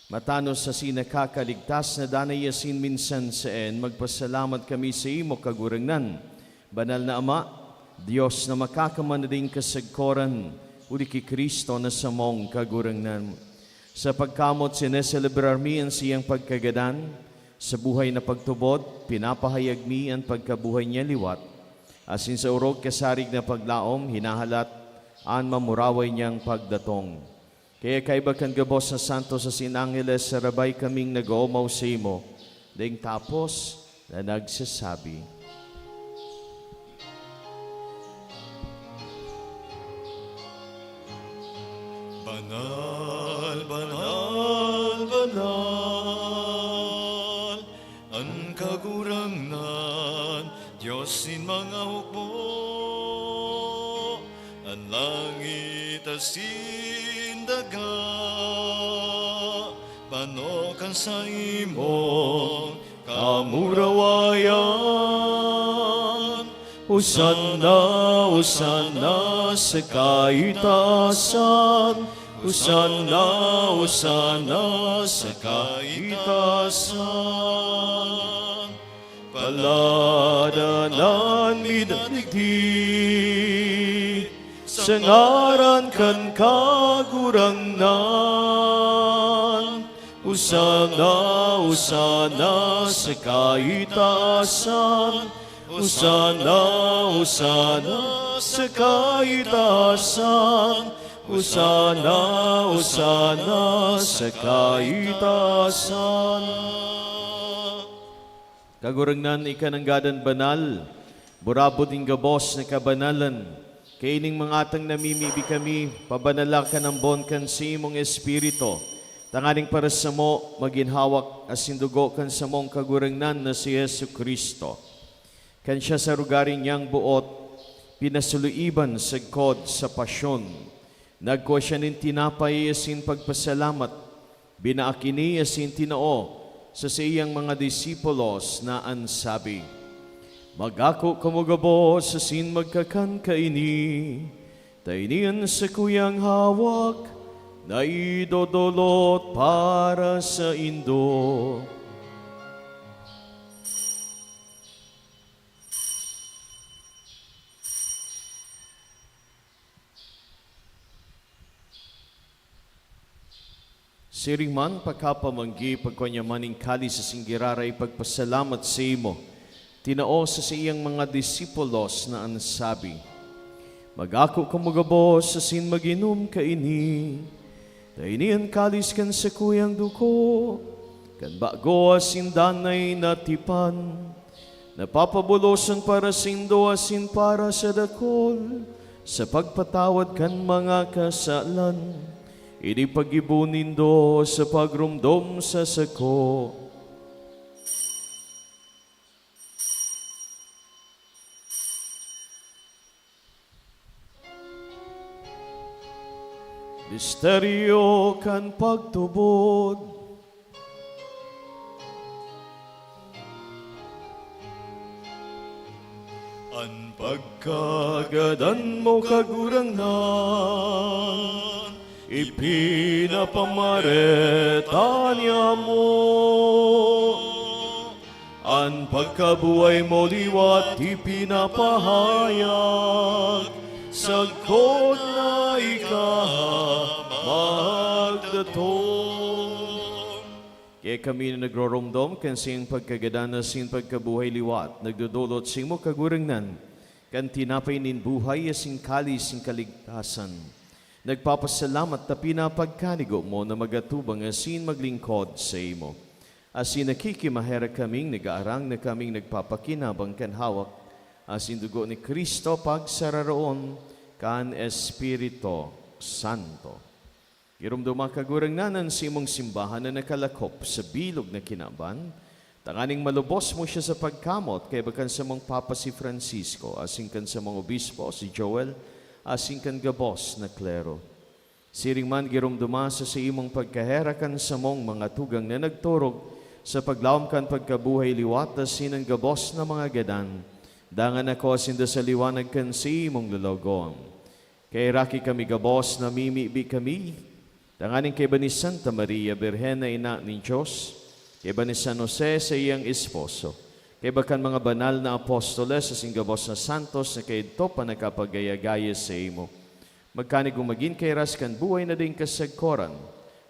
Matanos asin nakakaligtas na danay asin minsan saen, magpasalamat kami saimo, Kagurangnan. Banal na Ama, Dios na makakaman na daing kasagkoran, huli ki Cristo na samong Kagurangnan. Sa pagkamot, sineselebrar mi an saiyang pagkagadan. Sa buhay na pagtubod, pinapahayag mi an pagkabuhay niya liwat. Asin sa orog kasarig na paglaom, hinahalat an mamuraway niyang pagdatong. Kaya kaiba kan gabos na santos asin angheles, sarabay kaming nag-oomaw saimo, daing tapos na nagsasabi, "Banal, banal, banal, an Kagurangnan, Dios nin mga hukbo. An langit asin daga, pano kan saimong kamurawayan. Hosanna, Hosanna sa kaitaasan. Hosanna, Hosanna sa kaitaasan. Paladanan mi na digdi sa ngaran kan Kagurangnan. Hosanna, Hosanna sa kaitaasan. Hosanna, Hosanna sa kaitaasan. Hosanna, Hosanna sa kaitaasan." Kagurangnan, ika nanggad an banal, burabod nin gabos na kabanalan. Kaining mga atang namimibi kami, pabanala kan ambon kan saimong Espiritu, tanganing para samo magin hawak asin dugo kan samong Kagurangnan na si Jesu-Cristo. Kan siya sa rugari niyang boot pinasuluiban sagkod sa pasyon, nagkua siya nin tinapay asin pagpasalamat, binaak ini asin tinao sa saiyang mga disipulos na an sabi, "Mag-ako kamo gabos asin magkakan kaini, ta ini an sakuyang hawak na idodolot para saindo." Siring man, pakapamanggi, pagkua niya man nin kalis asin giraray pagpasalamat saimo, tinao sa saiyang mga disipulos na an sabi, "Mag-ako kamo gabos asin mag-inom kaini, ta ini an kalis kan sakuyang dugo kan bago asin danay na tipan, na papabolosan para saindo asin para sa dakul sa pagpatawad kan mga kasalan. Ini paggibo nindo sa pagromdom sa sako." Misteryo kan pagtubod. An pagkagadan mo, Kagurangnan, ipinapamareta niamo. An pagkabuhay mo liwat ipinapahayag, sagkod na ika magdatong. Kaya kami na nagroromdom kan saiyang pagkagadan asin pagkabuhay liwat, nagdodolot sa imo, Kagurangnan, kan tinapay nin buhay asin kalis nin kaligtasan. Nagpapasalamat ta pinapagkanigo mo na magatubang asin maglingkod sa imo. Asin nakikimaherak kaming nag-aarang na kaming nagpapakinabang kan hawak asin dugo ni Cristo pagsararoon kan Espiritu Santo. Giromdoma, Kagurangnan, an saimong simbahan na nakalakop sa bilog na kinaban, tanganing malubos mo siya sa pagkamot, kaiba kan samong Papa si Francisco, asin kan samong Obispo si Joel, asin kan gabos na klero. Siring man, giromdoma sa saimong pagkaherak an samong mga tugang na nagturog sa paglaom kan pagkabuhay liwat asin an gabos na mga gadan. Dangan ako sinda sa liwanag kan saimong lologon. Kaheraki kami gabos, namimibi kami, tanganing kaiba ni Santa Maria, Birhen na Ina nin Dios, kaiba ni San Jose, saiyang esposo, kaiba kan mga banal na apostoles, asin gabos na santos na kaidto pa nakapagaya-gaya saimo, magkanigo magin kairas kan buhay na daing kasagkoran,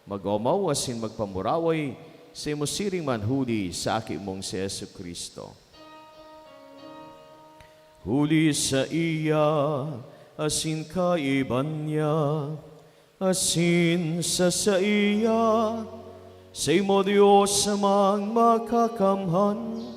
mag-omaw asin magpamuraway saimo siring man huli sa Aki mong si Jesu-Cristo. Huli saiya, asin kaiba niya, asin sa saiya, saimo, Dios Amang Makakamhan,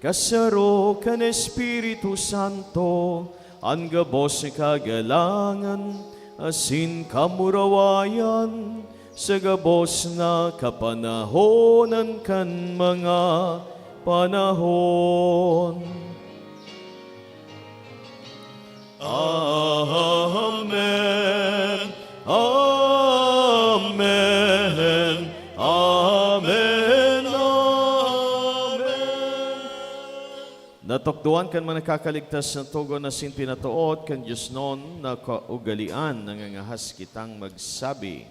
kasaro kan Espiritu Santo, an gabos na kagalangan asin kamurawayan, sa gabos na kapanahonan kan mga panahon. Amen, amen, amen, amen. Natukdoan kan mga nakakaligtas na togon asin pinatood kan diosnon na kaugalean, nangangahas kitang magsabi,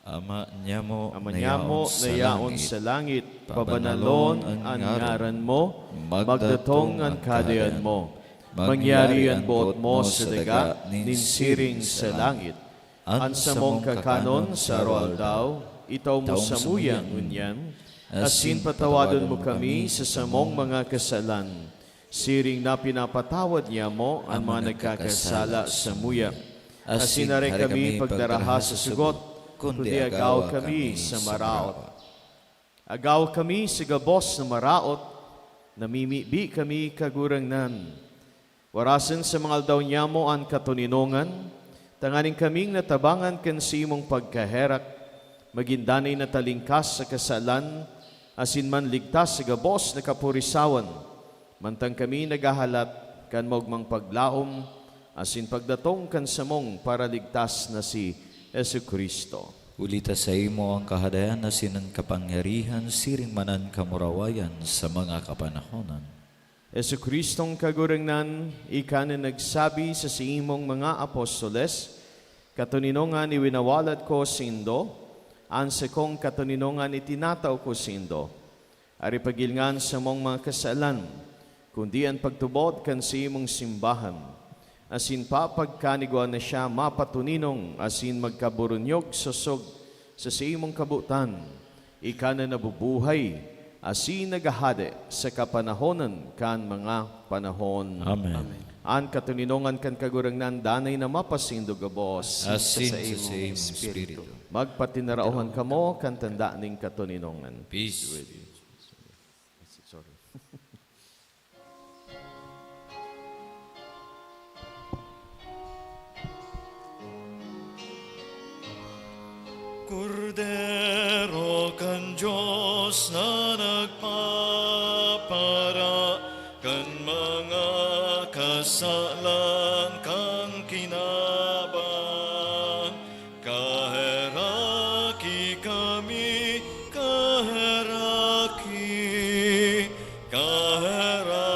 Ama nyamo Ama na nyamo yaon na sa yaon langit, sa langit, pabanalon an ngaran mo, magdatong an Kahadean mo, mangyari an boot mo sa daga nin siring sa langit. An samong kakanon sa aroaldaw, itao mo samuya ngunyan, asin patawadon mo kami sa samong mga kasalan, siring na pinapatawad niamo an mga nagkakasala samuya. Asin dai kami pagdaraha sa sugot, kundi agawa kami sa maraot. Agawa kami sa gabos na maraot, namimibi kami, Kagurangnan. Warasan sa mga aldaw niamo an katoninongan, tanganing kaming natabangan kan saimong pagkaherak, magin danay na talingkas sa kasalan, asin manligtas sa gabos na kapurisawan, mantang kami naghahalat kan maogmang paglaom asin pagdatong kan samong Paraligtas na si Jesu-Cristo. Huli ta saimo an Kahadean asin an kapangyarihan siring man an kamurawayan sa mga kapanahonan. Jesu-Cristong Kagurangnan, ika na nagsabi sa saimong mga apostoles, "Katoninongan iwinawalat ko saindo, an sakong katoninongan itinatao ko saindo." Ari pagilngan samong mga kasalan, kundi an pagtubod kan saimong simbahan, asin papagkanigwa na siya mapatoninong asin magkaburunyog sosog sa saimong kabotan, ika na nabubuhay asin naghahade sa kapanahonan kan mga panahon. Amen. Amen. An katoninongan kan Kagurangnan danay na mapasaindo gabos. Asin sa saimong espiritu. Magpatinaraohan kamo kan tanda nin katoninongan. Peace with you. Sorry. Kordero kan Dios na nagpapara kan mga kasalan kan kinaban, kaheraki kami, kaheraki, kaheraki.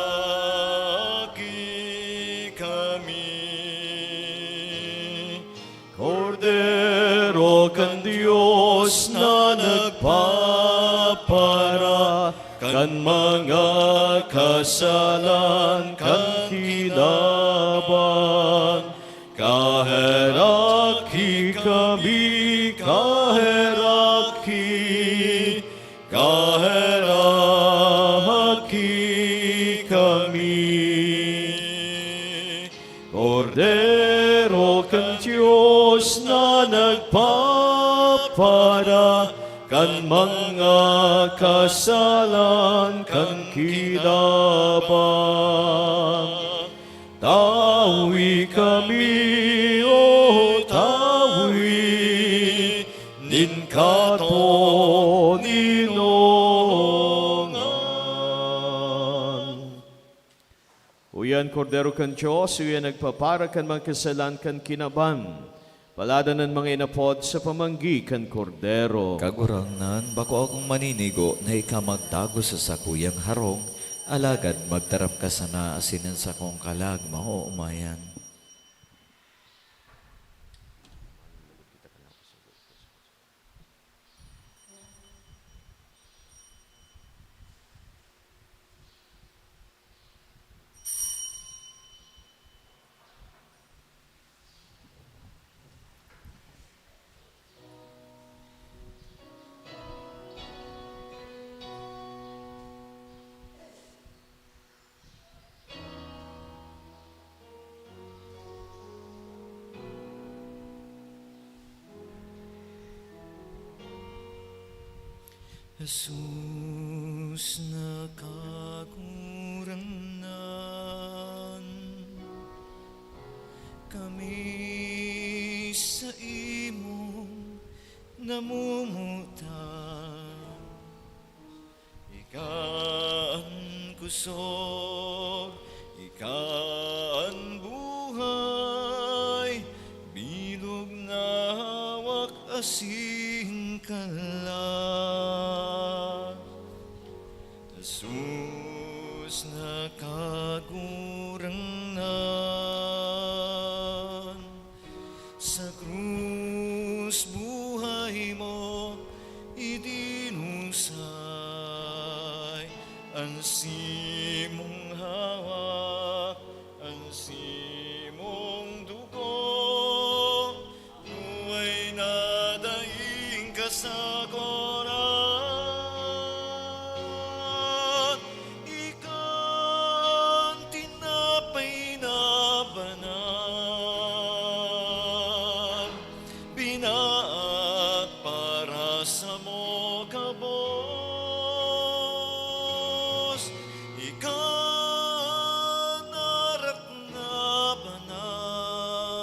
An mga kasalan kan kinaban, kaheraki kami, kaheraki, kaheraki kami. Kordero kan Dios na nagpapara kan mga kasalan kan kinaban. Tawi kami, O tawi, nin katoninongan. Uyan, Kordero kan Dios, uyan nagpapara kan mga kasalan kan kinaban. Paladan an mga inapod sa pamanggi kan Kordero. Kagurangnan, bako akong maninigo na ika magdagos sa sakuyang harong, alagad magtaram ka sana asin an sakong kalag maoomayan. Jesus na Kagurangnan, kami saimong namumutan. Ika an kusog, ika an buhay, bilog na hawak asin kalag. Jesus na Kagurangnan, sa krus buhay mo idinusay. An simong hawak, an simong dugo, buhay na daing kasakoran. Ika an tinapay na banal, binaak para samo gabos. Ika an arak na banal,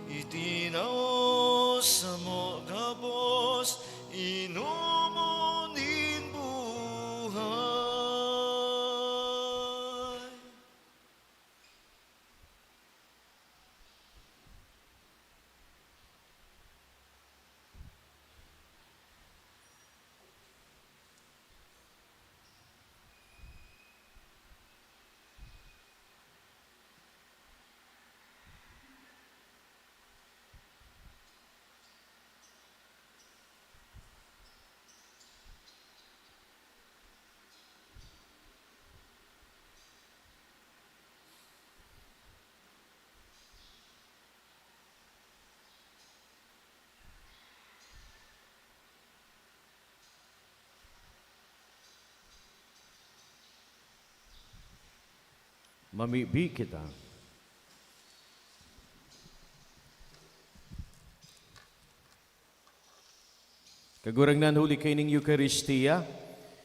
itinao samo gabos, inomon nin buhay. Mamibi kita. Kagurangnan, huli kaining Eukaristia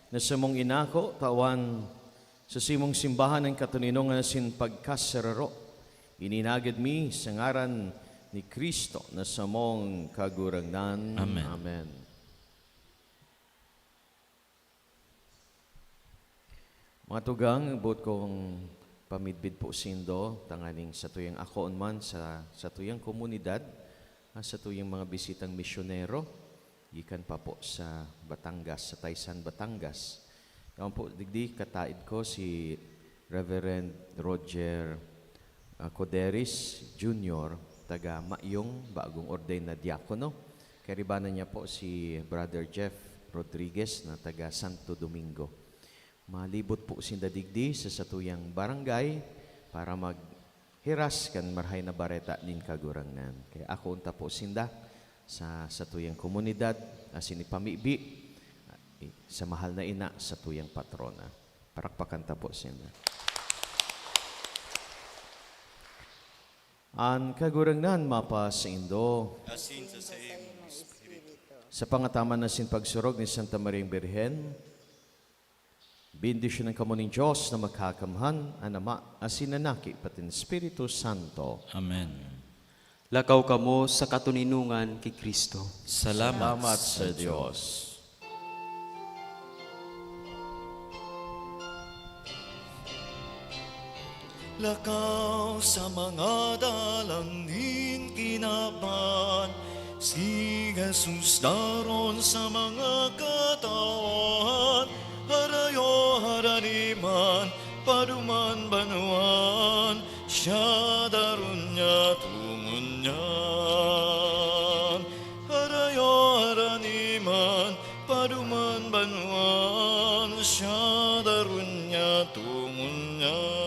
na samong inako, tawan sa simong simbahan an katoninongan asin pagkasararo. Ini inagad mi sa ngaran ni Cristo na samong Kagurangnan. Amen. Amen. Mga tugang, boot kong pamidbid po sindo, tanganing satuyang akoon man sa satuyang komunidad, ang satuyang mga bisitang misyonero, gikan pa po sa Batangas, sa Taysan, Batangas. Yaon po, digdi, kataed ko si Reverend Roger, ah, Coderis Junior, taga Mayong, bagong ordain na diakono. Kairibanan niya po si Brother Jeff Rodriguez na taga Santo Domingo. Malibot po sinda digdi sa satuyang barangay para maghiras kan Marahay na Bareta nin Kagurangnan. Kaya ako unta po sinda sa satuyang komunidad asin ipamibi sa mahal na ina, satuyang patrona. Parakpakan ta po sinda. An Kagurangnan mapasaindo. Asin sa saimong espiritu. Sa pangataman na sin pagsurog ni Santa Mariang Birhen, bendisyonan kamo nin Dios na Makakamhan, an Ama, asin an Aki, pati an Espiritu Santo. Amen. Lakaw kamo sa katoninongan ki Cristo. Salamat Salamat sa sa Dios. Lakaw sa mga dalan nin kinaban, si Jesus daron sa mga katawan, harayo harani man, paduman banwan, siya daron niya, tungon niyan. Harayo harani man, paduman banwan, siya daron niya, tungon niyan.